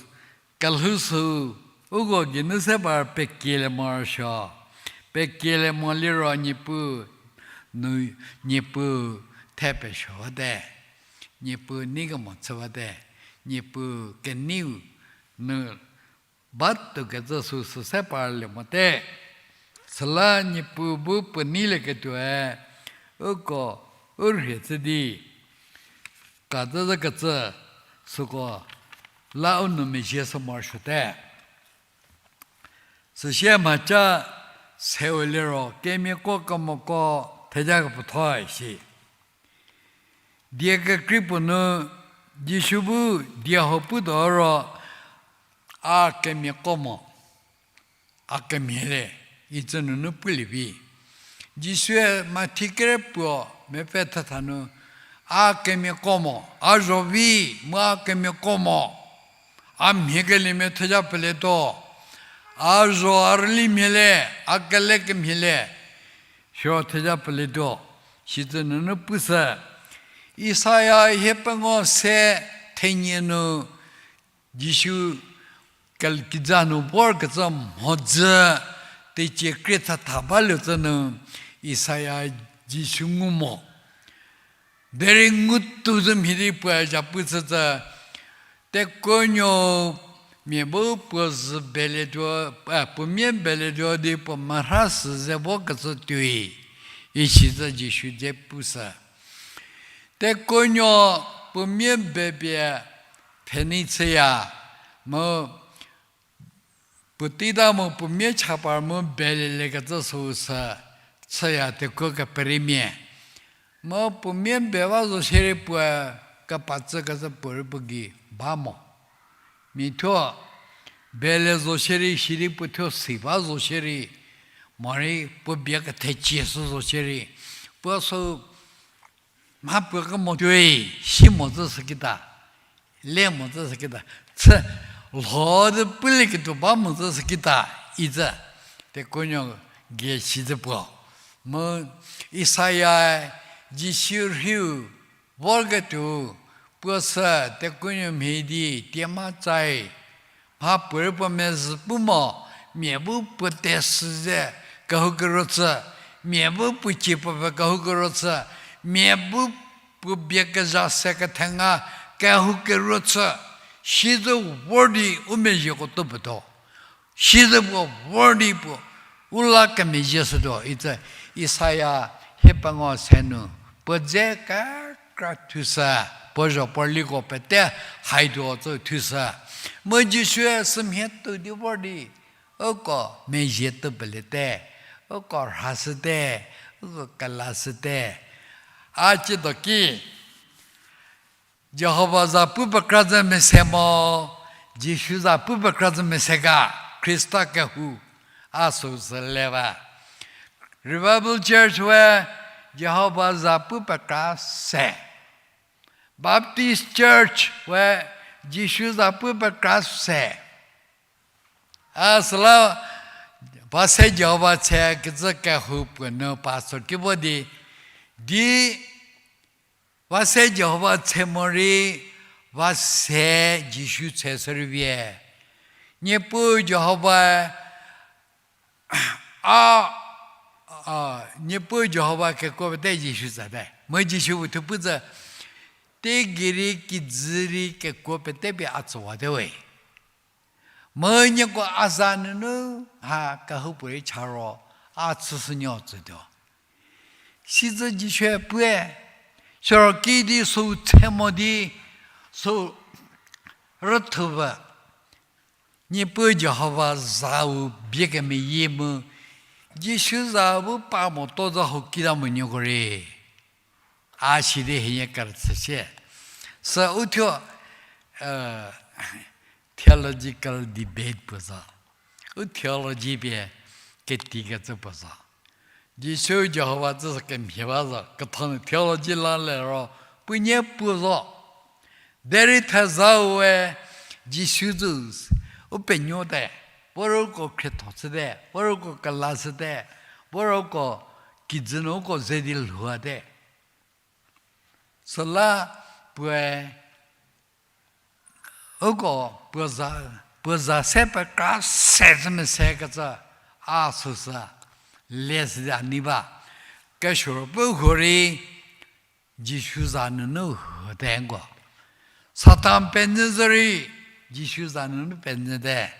kelhou süu uko geinu se par pekielie morosuo. Pekielie moliro Niepuu, nu, Niepuu the pesuo bate. Niepuu nei kemo chü bate. Niepuu keneiu nu batuokecü süu sü se parlie mote. Süla Niepuu bu puo neilieketuoe uko u rhie chü di ta zü zü kecü süko la u nu mezhie sü morosuote. Süsie mhaca seu liro kemiako kemoko theja kepetho shi. Die kekrei puo nu Jisu bu die huo putuo ro, a kemiako mo, a kemhie le, icü nunu pulie vi. Jisue Mathi kere puo mepfü thetha nu, a kemiako mo, a zho vi, mu a kemiako mo, a mhie keliemia theja pelietuo, a zho a rüli mhie le, a kele kemhie le, siro theja pelietuo, sicü nunu pushü. Isaia hie pengo se thenie nu Jisu kel-, kiza nu vorkecü mhodzü tecie krie thatha balie cü nu Isaia Jisu ngu mo. Derei ngutu zü mhie di puoe zhapu chücü, tekuonuo mia bu puo zü belietuo, eh, puo mia belietuo di puo merha sü ze vokecü tuoi, isicü Jisu dze pushü. Tekuonuo puo mia bepie pfhenei chüya, mu puo teita mu puo mia chapar mu belieliekecü süu sü chüya tekuo kepereimia. Mu puo mia be ba zo shierei puoe kepacükecü puorei puo gei ba mo. Mia thuo belie zo shierei sidi puo thuo si ba zo shierei, morei puo bie kethecie sü zo shierei, puo sü mha puo kemo tuoi, si mo zü sü kita, le mo zü sü kita, chü lho zü pulieketuo ba mo zü sü kita, icü tekuonuo gei si zü puo. Mu Isaia Jisu rhiu vorketuo puo sü tekuonuo mhie di tie ma tsai. Mha puorei puo mezhü pu mo, mia bu puo tesü ze kehoukeruo chü, mia bu puo cie puo pe kehoukeruo chü, mia bu puo bie kezha se kethenga kehoukeruo chü, sizü vor di u mezhieko tuo puo tuo. Sizü puo vor di puo u la kemezhie shütuo, icü Isaia hie pengo se nu puo dze kekra thushü, puo zho puo rüliko pete haituo cü thushü. Mu Jisue sümhie tuo di vor di, uko mezhie tuo peliete, uko rhashüte, uko kelashüte. A ciedo ki, Jihova za pu pekra zü mese mo, Jisu za pu pekra zü mese ga, Khrista kehou, a süu sü le ba. Revival Church we Jihova za pu pekra se. Baptist Church we Jisu za pu pekra se. A süla, ba se Jihova tse kecü kehou puo nu pastor ki vo di, di, ba se Jihova tse morei, ba se Jisu tse shürei vie. Niepuu Jihova, a, a, Niepuu Jihova kekuo pete Jisu tsate. Mu Jisu puo thuo pu tsü, teigei rei kijü rei kekuo pete pie a tsüwate we. Mu nieko a za nunu ha kehoupuorei cha ro, a chüshünuo tsütuo. Sizü Jisue pue, siro kidi süu tse mo di, süu rüthupfü. Niepuu Jihova zau bie kemeyie mu, Jisu za bu pa motuo za ho kita mo nieko rei. A sidi hienie kerüchü sie. Sü uthuo, theological debate puo zo. U theology pie ketikecü puo zo. Jisu Jihova tsüsü kemhie ba zo. Ketho nu theology la le ro, puo nie puo zo. Derei thezau we Jisu tsü u penuote, puo rüko khrietho chüte, puo rüko kelashüte, puo rüko kijü nu uko ze di lhouate. Süla puoe uko puo za, puo za se pekra se zü mese kecü a süsü le sü a nei ba. Kesuo pu huorei Jisu za nunu huote nko. Satan penyü zorei Jisu za nunu penyüte.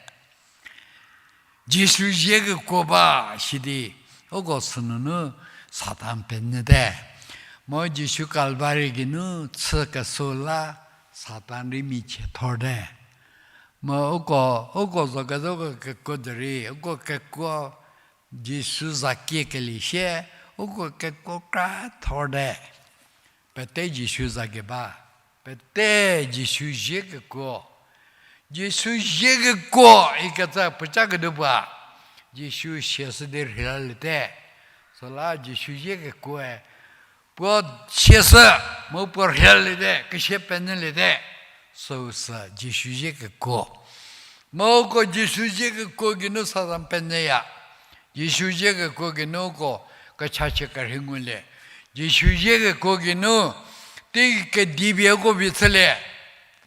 Jisu zie kekuo ba sidi, uko sünunu Satan penyüte. Mu Jisu Kalvari geinu chü kesuo la Satan rei michie thorte. Mu uko, uko zo kezhüko kekuo derei, uko kekuo Jisu za kiekelie sie, uko kekuo kra thorte. Pete Jisu za keba, pete Jisu zie kekuo. Jisu zie kekuo ikecü puoca kedu ba. Jisu siashü di rheilaliete. Süla Jisu zie kekuoe puo siashü, mu puo rheilaliete, kesia penyüliete. Süu sü Jisu zie kekuo. Mu uko Jisu zie kekuo geinu Satan penyüya. Jisu zie kekuo geinu uko kechachie kerhei ngulie. Jisu zie kekuo geinu teigei kedipie uko vie chülie.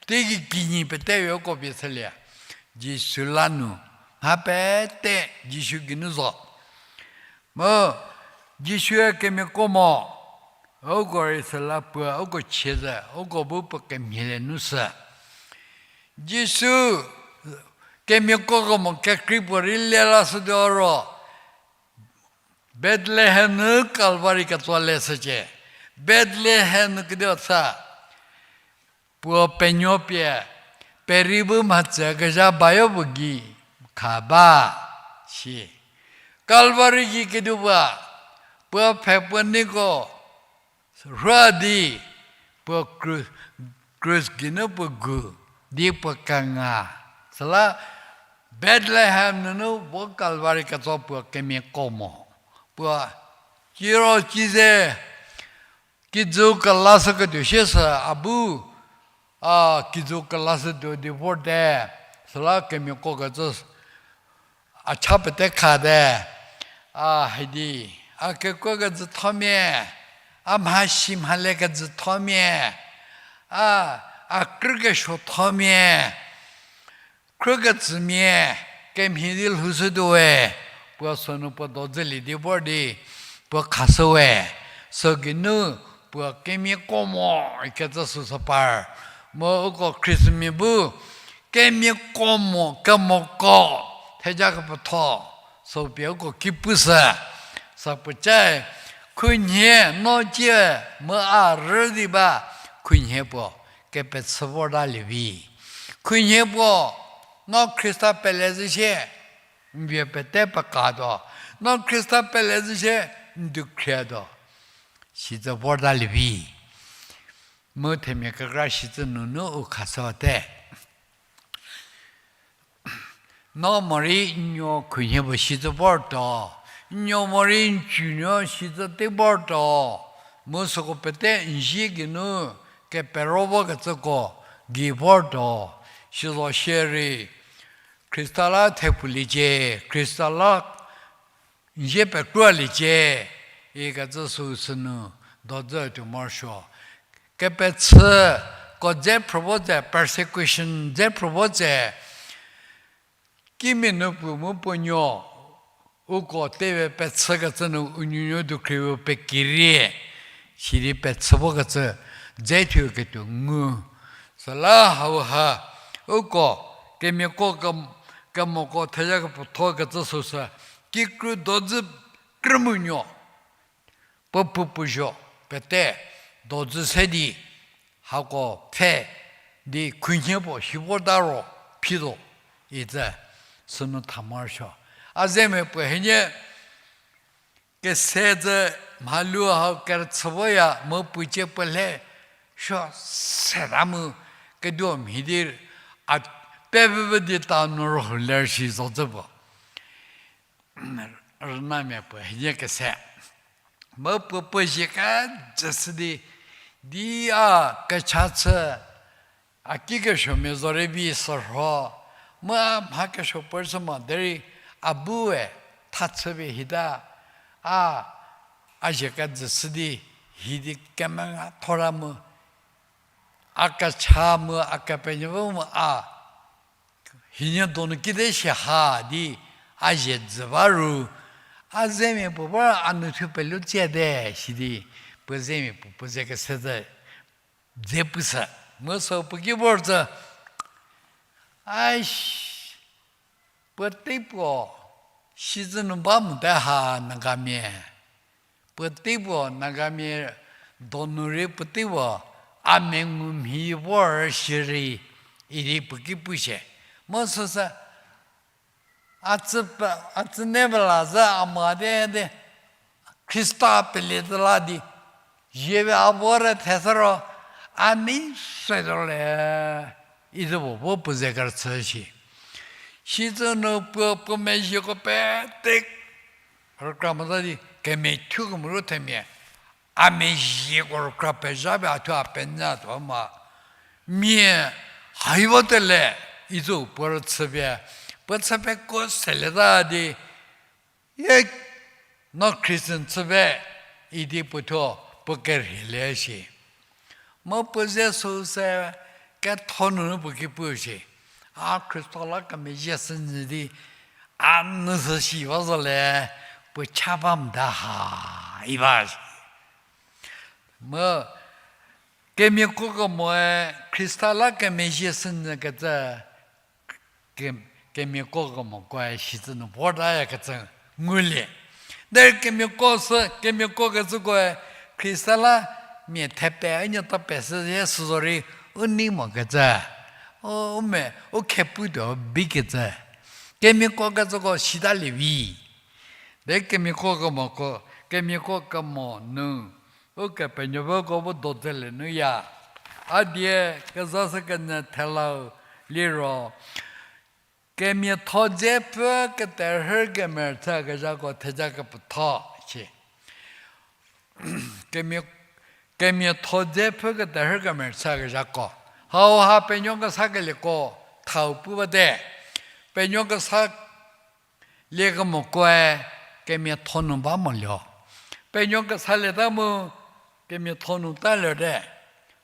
Teigei kinyi petepie uko vie chülie. Jisu la nu, mha pete Jisu geinu zo. Mu Jisue kemiako mo, uko rei süla puo uko chie zhü, uko bu puo kemhielie nu sü. Jisu kemiako kemo kekrei puo rei le lashütuo ro, Bethlehem nu Kalvari ketso leshücie. Bethlehem nu kedio tha, puo penuopie, perei bu mhatsü kezha bayo puo gei kha ba, si. Kalvari gei keduo ba, puo pfhe puo neiko rhü di, puo kru-, krus geinu puo gu di puo kenga. Süla Bethlehem nunu vo Kalvari ketso puo kemiako mo. Puo kiro kize, kijü kelashüketuo sie sü a bu, a, kijü kelashütuo di vorte, süla kemiako kecü a cha pete khate, a, hidi, a kekuo kejüthomia, a mhasi mhale kejüthomia, a, a krü kesuothomia, khrükecümia kemhie di lhoushütuowe, puo sünu puo dodzülie di vor di, puo khashüwe, sü geinu puo kemiako mo ikecü süsü par, mu uko Khristmia bu kemiako mo kemoko, theja kepetho, sü pie uko ki pushü, sa puocae, khunhie no cie mu a rü di ba, khunhie puo kepechü vortalie vi. Khunhie puo, no Khrista pele zhü sie, n vie pete pekatuo. No Khrista pele zhü sie, n dukhriatuo. Sitse vortalie vi. Mu themia kekra sitse nunu u khashüte. No morei n nuo khunhie puo sitse vortuo, n nuo morei n cünuo sitse tei vortuo, mu süko pete n zie geinu kepero vokecüko gei vortuo, sizo shierei, Khrista la thepfuliecie, Khrista la n zie pekrualiecie, ikecü süu sünu dodzü tuo morosuo. Kepechüko dze phrü vo tse, persecution dze phrü vo tse, kimia nu puo mu puo nuo, uko tewe pechükecü nu u nuonuo dukhriu pekirie, sidi pechü vokecü dze thuo ketuo ngu. Süla hauha, uko kemiako ke-, kemoko theja kepethokecü süsü, kikru dodzü krümunuo, puo puo puo zo, pete, dodzü se di, hako pfhe di khunhie puo si vorta ro, phi zo, itsü, sünu tha morosuo. A zemia puo hienie, kese zü mhalu hau kerüchü voya mu puo cie puo lhe suo seta mu keduo mhie di a pevüvü di ta nu rühou ler shi zo zü puo. Rünamia puo hienie kese. Mu puo puo zie kejüshü di, di a kecha chü, a ki kesuomia zorei vi sürho, mu a mha kesuo puo rüchü mo derei a bu we tha chüpie hita, a, a zie kejüshü di, hi di kemenga thora mu, a kecha mu a kepenuopfü mu a hienie donu kide shi ha di a zie jü ba ru, a zemia puo ba a nu thuo pelu tsiete, sidi puo zemia puo puo ze kese zü dze pushü, mu sü puo ki vor zü, a, puotei puo sizü nu ba mote ha Nagamia. Puotei puo Nagamia donu rei puotei vo, a mengu mhi vor shierei, idi puo ki pu shie. Mu süsü, a tsü pe-, a tsü ne pe la zü a mo di di, Khrista pele zü la di, zieve a vor theshü ro, a nei se zo le, idi puo bu puo ze kerüchü shi. Sitse nu puo, puo mezhieko pete rükra mota di, kemethuo kemo ru themia, a mezhieko rükra pezha pie a thuo a penyü tuo ma. Mia, haivo tele, izo puo rüchü pie, puo chü pie ko selieta di, e, no Christian chü pie, idi puo thuo, puo kerheilie shi. Mu puo ze süu se ketho nunu puo ki pu shi. A Khrista la kemezhie shünyü di, a nu sü shi ba zo le, puo cha ba mota ha, i ba shi. Mu kemiako kemoe Khrista la kemezhie shünyü kecü, ke-, kemiako kemokoe sitse nu vortayakecü ngulie. Derei kemiako sü, kemiako kecükoe Khrista la mia thepe, u nieta pesüye süzorei u nei mokecü. U, u me, u khepu tuo bikecü. Kemiako kecüko sitalie vi. Derei kemiako kemoko, kemiako kemo nu Ukepenuopfüko bu do dzelie nu ya. A die kezashü kenyü thelau liro, kemiatho dze pfü keterhü kemerüchü kezhako theja kepetho shi. Kemia, kemiatho dze pfü keterhü kemerüchü kezhako. Hauha penuo kesakelieko thau pu bate. Penuo kesa liekemokoe kemiatho nu ba mo lio. Penuo kesalieta mu kemiatho nu ta liote.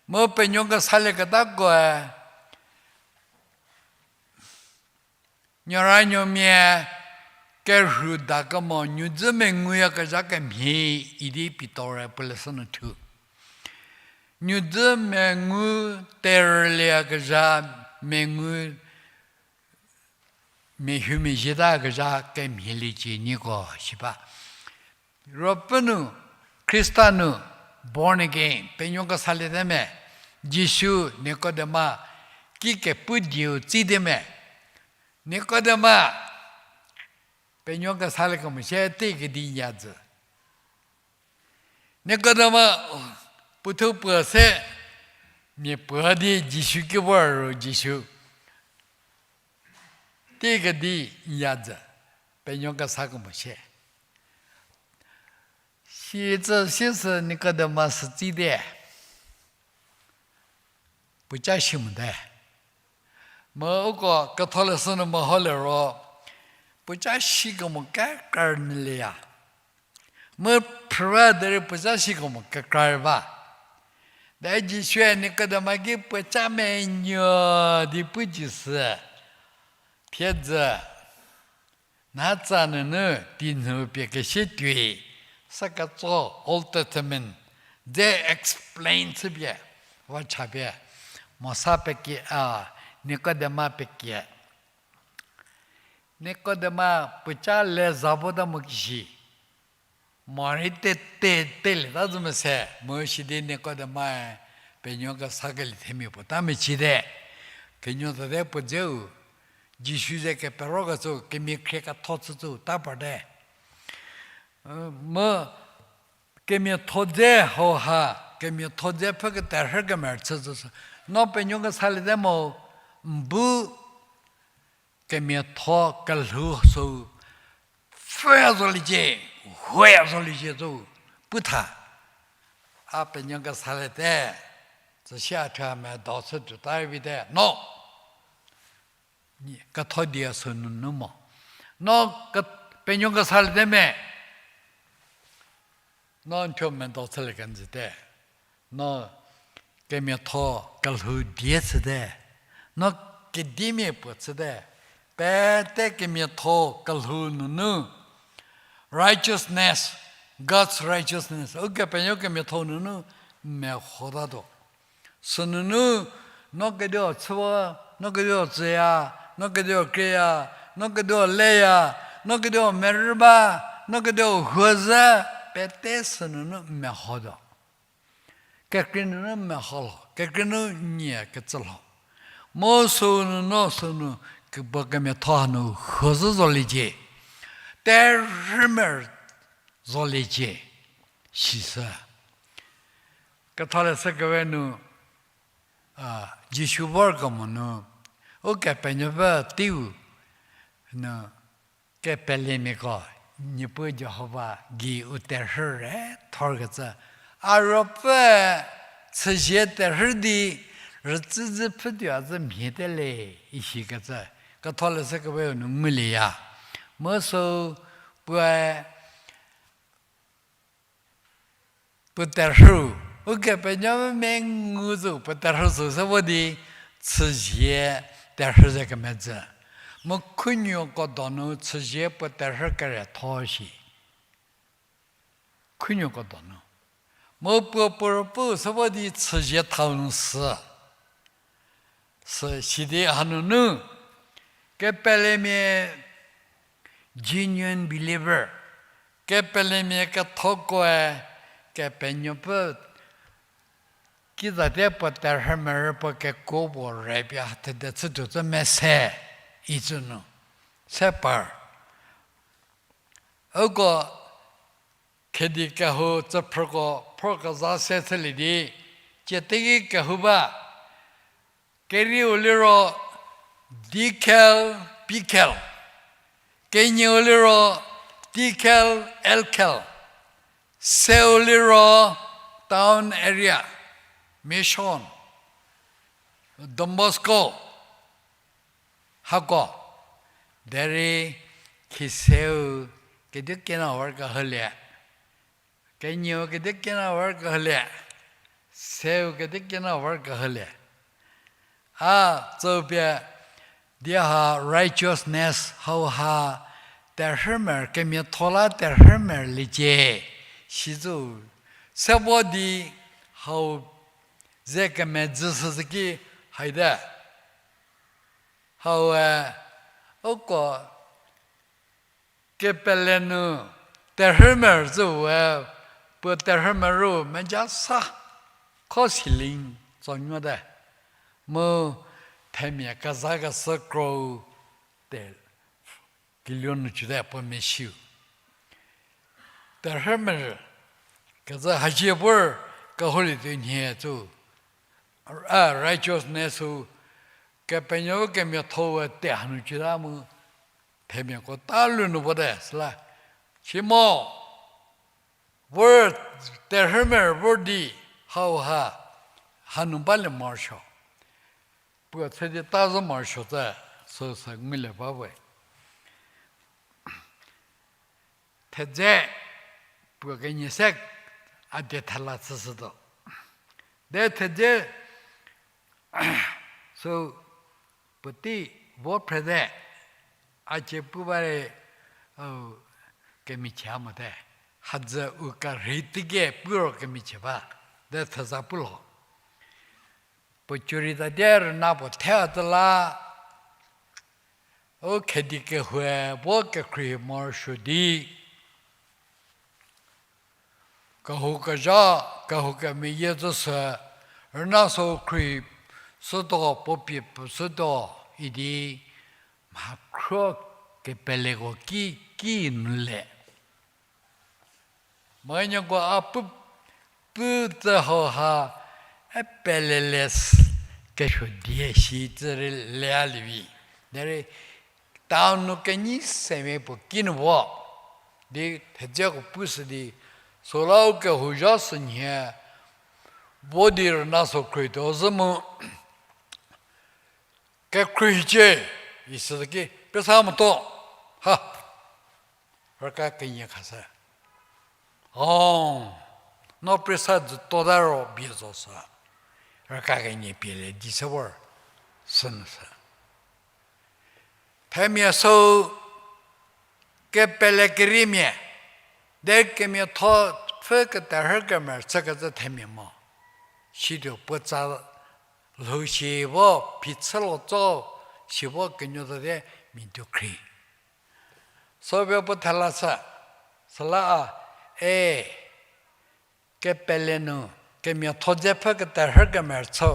Mu penuo kesalieketakoe nuoranuomia kerhu dakemo nuodzü menguyakezha kemhie idi Pitor-e puo leshü nu thu. Nuodzü mengu terülieyakezha, mengu mehumezhie takezha kemhieliecie nieko shi ba. Ruopfü nu, Khrista nu, born again, penuo kesaliete me, Jisu Nikodema ki kepu dieu tsite me. Nikodema, penuo kesalie kemo shie tei kedi nyadzü. Nikodema, puothuo puo se, mia puo di Jisu ki vor ro Jisu tei kedi nyadzü, penuo kesa kemo shie. Sitse sisü Nikodema sü tsite. Puoca shi mote. Mu uko ketholeshü nu meho liro, puoca shi kemo kekra nyülieya. Mu phrüwa derei puoca shi kemo kekra rei ba. De Jisue Nikodema ki puoca menuo di pu tsüshü. Thiedzü, natsa nunu teinhü pie kesie tuoi, sa ketso Old Testament, dze explain chüpie, va chapie, Mosa pekie, a, Nikodema pekie. Nikodema puoca le za vota mo kishi. Morei te, te, telieta zü mese, mu sidi Nikodemae penuo kesakelie themia puo ta mecite. Kenuo tate puo dzeu, Jisu ze keperokecü, kemia khrie ketho chücü, ta parte. Mu kemiatho dze hauha, kemiatho dze pfü keterhü kemerüchü zü sü. No penuo kesaliete mo, n bu kemiatho kelhou sü, pfüya zoliecie, huoya zoliecie zo, pu tha. A penuo kesaliete, tsüsie a thuo medo chü tuota rei vite, no. Ketho die sünunu mo. No ke-, penuo kesaliete me. No n thuo medo chülie kenjüte. No kemiatho kelhou die chüte. No kedimia puo chüte. Pete kemiatho kelhou nunu. Righteousness, God's righteousness. Ukepenuo kemiatho nunu mehotatuo. Sünunu, no kedio chüwa, no kedio tsüya, no kedio krieya, no kedio leya, no kedio merü ba, no kedio huo zhü, pete sünunu mehotuo. Kekrei nunu meho lho, kekrei nu nie kecü lho. Mu süu nunu sünu kepuo kemiatho hanu hüzhü zoliecie. Terhümer zoliecie. Sisü. Ketholeshü kewe nu, a, Jisu vorkemo nu, Ukepenuopfü teiu nu, kepelemiako, Niepuu Jihova gei u terhü re thorkecü. A ruopfü chüzie terhü di rütsüzü pfhütuo a zü mhie te le, isikecü. Ketholeshü keweu nu ngulieya. Mu süu puoe puo terhü, Ukepenuopfü mengu zo puo terhü süu se vo di, chüzie terhü ze kemedzü. Mu khunuoko donu chüzie puo terhü kerietho shi. Khunuoko donu. Mu puo puo ruopfü se vo di chüzie thau nu sü. Sü sidi hanunu, kepelemia genuine believer, kepelemia kethokoe, Kepenuopfü kizatie puo terhümerü puo kekuo puo re pie ha thede chütuo cü mese, icü nu. Se par. Uko khedi kehou tsüphrüko phro keza se chülie di, tsie teiki kehou ba, kerieu liro Dikhel, Pikhel. Kenieu liro Tikhel, Elkhel. Seu liro town area, mission, Don Bosco. Hako, derei khiseu kedikiena vor kehülie. Kenieu kedikiena vor kehülie. Seu kedikiena vor kehülie. A, tsüpie, di ha righteousness hauha, terhümer kemiatho la terhümer liecie, sizü, se vo di hau ze kemedzü süsü ki haite. Haue, uko kepele nu terhümer züwe, puo terhümer ru meja sa, kho ceiling tsonuote. Mu themia kezakeshü krou te, kiluo nu cüte puo mesiu. Terhümer kezü hazie vor kehoulie tuo nhie cü. A, righteousness-u, Kepenuopfü kemiathoe te hanu cüta mu, themiako ta lu nu vote süla. Simo, vor terhümer vor di hauha, hanu balie morosuo. Puo chü di ta zo morosuo tse, süsü ngulie ba we. Thedze, puo kenie se a die thela chüshütuo. De thedze, sü puotei vo phrete, a cie pu ba re, u, kemichie mote. Hadzü u kerhei teiki pu ro kemichie ba. De theza pu lho. Puo cü rei tatie rüna puo the a tsü la, u khedi kehoue vo kekhrie morosuo di, kehou kezha, kehou kemeyie zhü sü, rüna sü khrie shütuo, puo pie puo shütuo, idi, mha khro kepeleko ki, ki nu le. Monyüko a pu, pu tsü hauha, e pelele s-, kesuo die shi tsü rei le a lievi. Derei town nu kenyi semia puo ki nu vo. Di thedzeko pushü di, süla u kehou zha sünhie, vo di rüna sü khrietuo zhü mu, kekhrie hiecie, isü ki, pesa motuo, ha, rüka kenie khashü. O, no pesa dzütuota ro bie zo sü, rüka kenie pie le di se vor, sünu sü. Themia süu kepele keriemia, de kemiatho pfü keterhü kemerü chükecü themia mo. Situo puotsa lhou shi vo phichü lo tso shi vo kenuo zo di mia tuo khrie. Süpie puo thela sü, süla a, e, kepele nu, kemiatho dze pfü keterhü kemerüchü,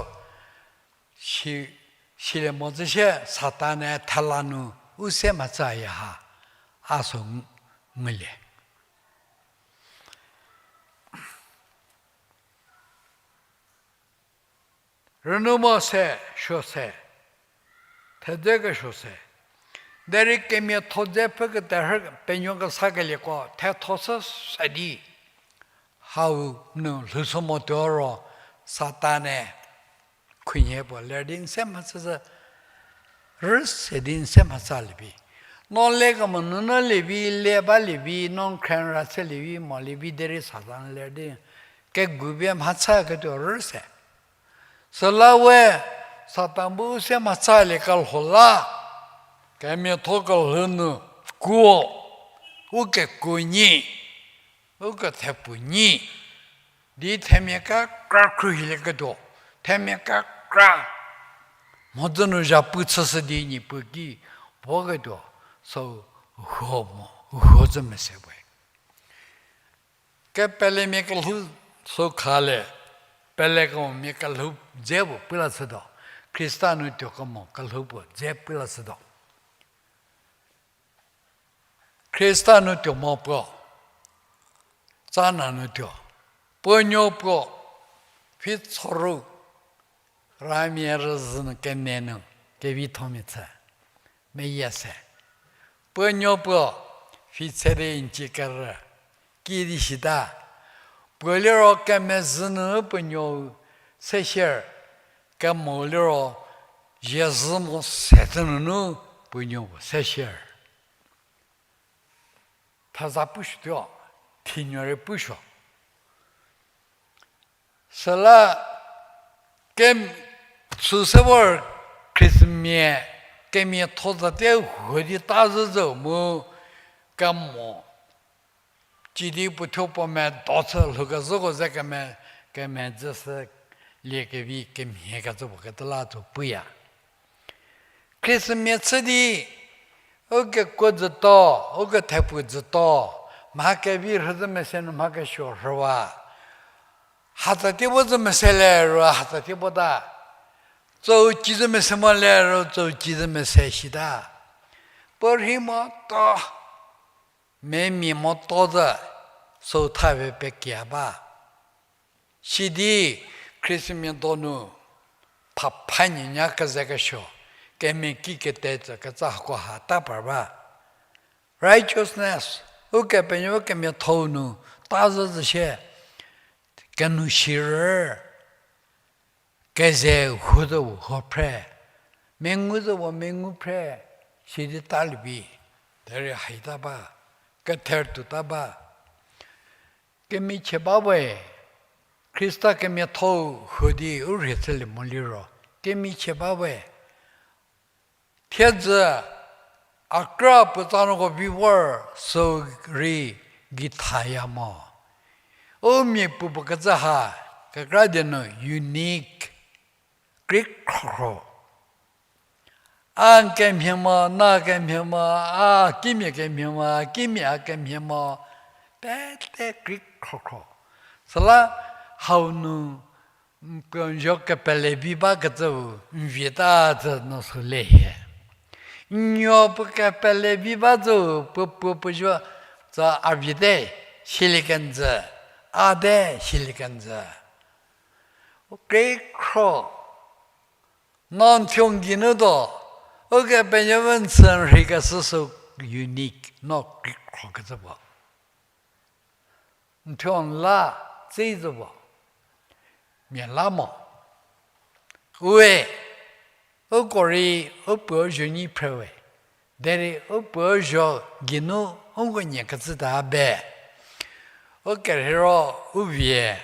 si, silie mo zü sie Satan-e thela nu u se mhatsaya ha, a sü ngulie. Rünu mo se, suo se, thedze kesuo se. Derei kemiatho dze pfü keterhü penuo kesakelieko thetho sü se di, hau nu lhoushü mo tuo ro, Satan-e khunhie puo ler di n se mhatsü zü, rü se di n se mhatsalie vi. No le kemo nunu lie vi, le balie vi, no n khrenra chülie vi, molie vi derei Satan ler di kegu pie mhatsaketuo rü se. Süla we Satan bu u se mhatsalie kelho la, kemiatho kelhou nu kuo, u kekuo nyi, u kethepu nyi di themia kekra khruohilieketuo, themia kekra mhodzü nu zhapu chüshü di Niepuu ki voketuo, sü huo mo, huo zü mese we. Kepelemia kelhou sü khalie, pelekemomia kelhou dze puo pu la shütuo, Khrista nu tuo kemo kelhou puo dze pu la shütuo. Khrista nu tuo mo puo, tsana nu tuo, puo nuo puo, phi tsoru, ramia rüzhü nu kene nu, kevithomia chü, meyie se. Puo nuo puo, phi tse di n ci kerü, kiüdi sita, puo liro kemezhü nu puo nuou se sier, kemo liro, ziezhü mo se tse nunu puo nuo puo se sier. Theza pushütuo, thinuo rei pusuo. Süla kem, süse vor Khristmia kemiatho zatie huo di ta zhüzhü mu kemo cidi puothuo puo medo chü lhoukezhüko ze keme, kemedzüshü liekevi kemhiekecü puo kete la tso puya. Khristmia chü di, u kekuo züto, u kethepu züto, mha kevi rhüzhü mese nu mha kesuo rhüwa. Hatsatie vo zhü mese le ro hatsatie vota. Tsou ci zhü mese mo le ro tsou ci zhü mese sita. Puo rhi moto, memia moto zü, sü tha pe pekia ba. Sidi Khristmia donu, phapha nyinya kezekesuo, kemeki kete tsü ketsa hako ha ta par ba. Righteousness, Ukepenuopfü kemiatho-u nu ta zhü zhü sie, kenu shirü, keze huo zo huo phre, mengu zo mengu phre, sidi talie vi, derei haita ba, kether tuota ba. Kemichie ba we, Khrista kemiatho-u huo di u rhie chülie moliro, kemichie ba we, thiedzü a kra puotsa nuoko vi vor sü rei gei thaya mo. U mia puopuo kecü ha, kekra die nu unique, kekreikhro. A n kemhie mo, n a kemhie mo, a kimia kemhie mo, a kimia a kemhie mo, pete kekreikhro. Süla hau nu n puo n zuo kepele vi bakecüu n vieta zhü no sü le hie. N nuo puo kepele vi ba zhüu puo puo puo zuo tsa a viete, silie kenjü, a te silie kenjü. Kekreikhro. No n thuo n geinu tuo, Ukepenuopfü n chü n rheikeshü sü unique, no kekreikhro kecü puo. N thuo n la, tsi zo puo. Mia la mo. Ue, uko rei, u puo u zuo nyi phre we. Derei u puo u zuo geinu uko nie kecü ta be. U kerheiro u vie,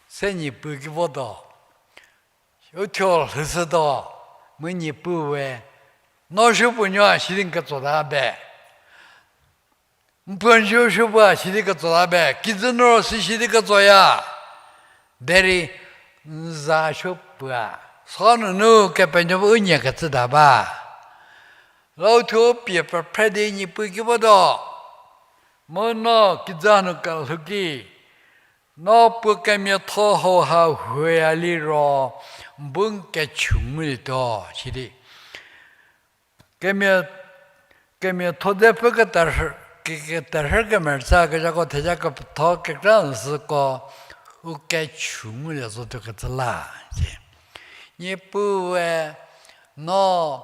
se Niepuu ki votuo. U thuo lhoushütuo, mu Niepuu we, no supuo nuo sidi n ketso ta be. N puo n zuo supuo sidi ketso ta be, kijü nu ro si sidi ketsoya. Derei n za supuo, so nunu Kepenuopfü u nie kecü ta ba. La u thuo pie pephre di Niepuu ki votuo. Mu no kijü nu kelhou ki, No puo kemiatho hauha huoya liro, n bu n kechü ngulietuo, sidi. Kemia, kemiatho dze pfü keterhü, ke-, keterhü kemerütsa kezhako theja kepetho kekra nu süko, u kechü ngulie zotuo kecü la, si. Niepuue, no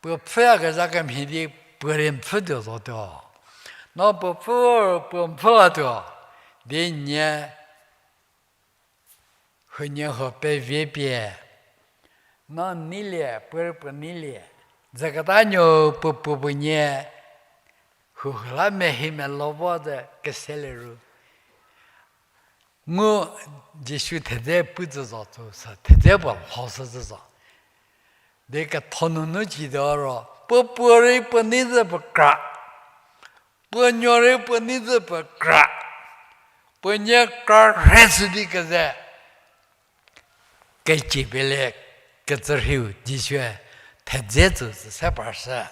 puo pfhüyakezha kemhie di puo rei n pfhütuo zotuo. No puo pfhü, puo n pfhü latuo. Di nie, huoniehuo pevie pie. No neilie, puo rei puo neilie. Zeketa nuo puo puo puo nie, huhüla mehi melo vo ze keselie ru. Ngu Jisu thedze pu zü zo tsu sü, thedze puo lho sü zü zo. Di ketho nunu cü di ro, puo puo rei puo nei zü puo kra. Puo nuo rei puo nei zü puo kra. Puo nie kra rhe shü di keze. Kecü pele kecü rhiu Jisue thedze tsü sü se par shü.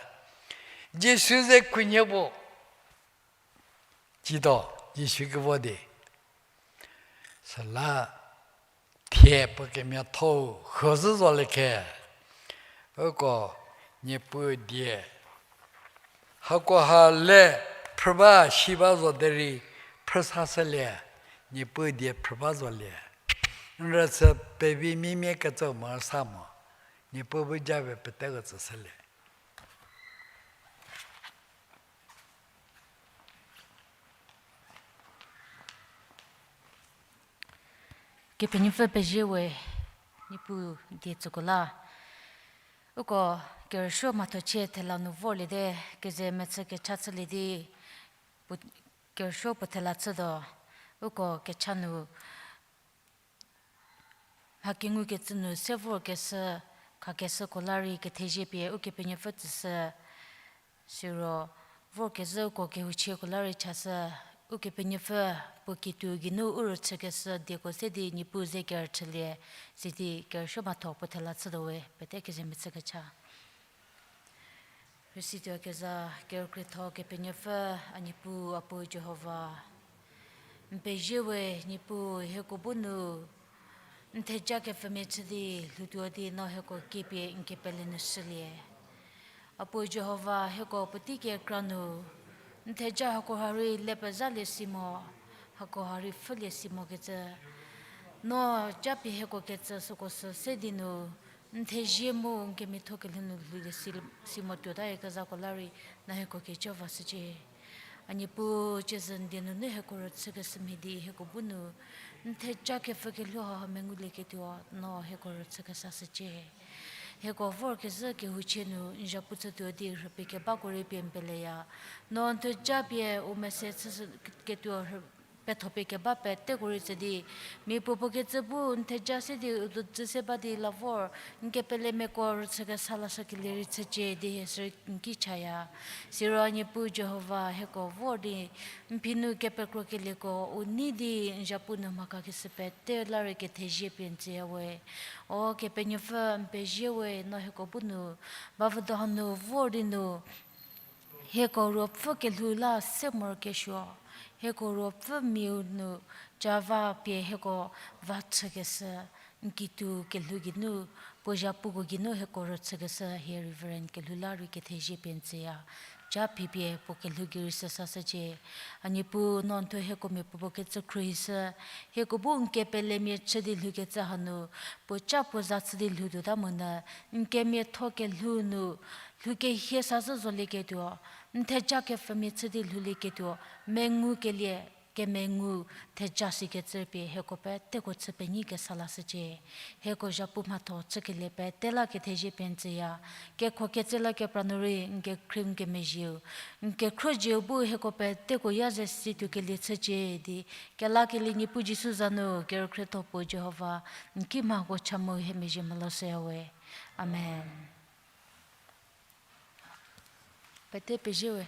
Jisu ze khunhie puo. Cito, Jisu ki vo di. Süla thie puo kemiatho huo zhü zolie khe. Uko Niepuu die. Hakoha le phrü ba shi ba zo derei phrü sa shülie, Niepuu die phrü ba zolie. N rüchü pevi mimie kecü mo sa mo, Niepuu bu japie peteko tsü shülie. Kepenuopfü pezie we, Niepuu die tsüko la. Uko kerüsuo mhathochie thela nu vorliete, keze mechü kecha chülie di, pu-, kerüsuo puo thela chütuo, uko kecha nu mha kengukecü nu se vorkeshü, khakeshüko la rei kethezie pie Ukepenuopfü tsüshü, siro vorkezhüko kehouchieko la rei chashü, Ukepenuopfü puo kituo geinu u rüchükeshü dieko se di Niepuu ze kerüchülie, sidi kerüsuo mhatho puo thela chütuo we, pete keze mechü kecha. Rüsituo keza kerükrietho Kepenuopfü, a Niepuu, a Puo Jihova. N pezie we Niepuu, hieko bu nu n theja kepfümia chü di lhoutuo di no hieko kepie n kepele nu shülie. A Puo Jihova, hieko puotei kekra nu n theja hakoha rei le pezalie si mo, hakoha rei pfhülie si mokecü. No japie hieko kecü süko sü se di nu, n thezie mu n kemiatho kelhou nu lhoulie si, si mo tuota rei kezhako la rei, no hieko kejo vashücie. A Niepuu, ciezü n die nunu hieko rüchükeshü mhie di hieko bu nu n theja kepfü kelhou haha mengulieketuo no hieko rüchükeshü shücie. Hieko vorkezhü kehouchie nu n zhapu chütuo di rhüpie kebako rei pie n peleya. No n theja pie u mese chüshüketuo rhü-, pethopie keba peteko rei tsü di, mia puopuo kecü bu n theja se di u dojü se ba di la vor, n kepelemiako rüchükesa lashükelie rei chücie di hie sü n ki chaya. Siro a Niepuu Jihova, hieko vor di n phi nu kepekrokelieko u nei di n zhapu nu mhakakeshü pete la rei kethezie pie n tsüya we. O Kepenuopfü, n pezie we, no hieko bu nu, bavüdo hanu vor di nu, hieko ruopfü kelhou la se morokesuo, hieko ruopfü miau nu ca va pie hieko va chükeshü, n kituo kelhou geinu, puo zhapuko geinu hieko rüchükeshü hie Reverend kelhou la rei kethezie pie n tsüya. Ca phipie puo kelhou gei rei sesashücie. A Niepuu, no n thuo hieko mia puopuo kecü khruohishü, hieko bu n kepelemia chü di lhoukecü hanu, puo ca puo za chü di lhoutuota monyü, n kemiatho kelhou nu, lhoukehie sazhü zolieketuo, n theja kepfümia chü di lhoulieketuo, mengukelie, kemengu, theja sikecü pie hieko peteko chü penyi kesa lashücie. Hieko zhapu mhatho chükelie pete la kethezie pie n tsüya. Kekhokecü la kepra nu rei n kekhrie n kemezhieu, n kekhruohieu bu hieko peteko ya ze situokelie chücie di, kelakelie Niepuu Jisu za nu kerükrietho puo Jihova, n ki mhako cha mu hie mezhie mhalo shüya we. Amen. Pete pezie we.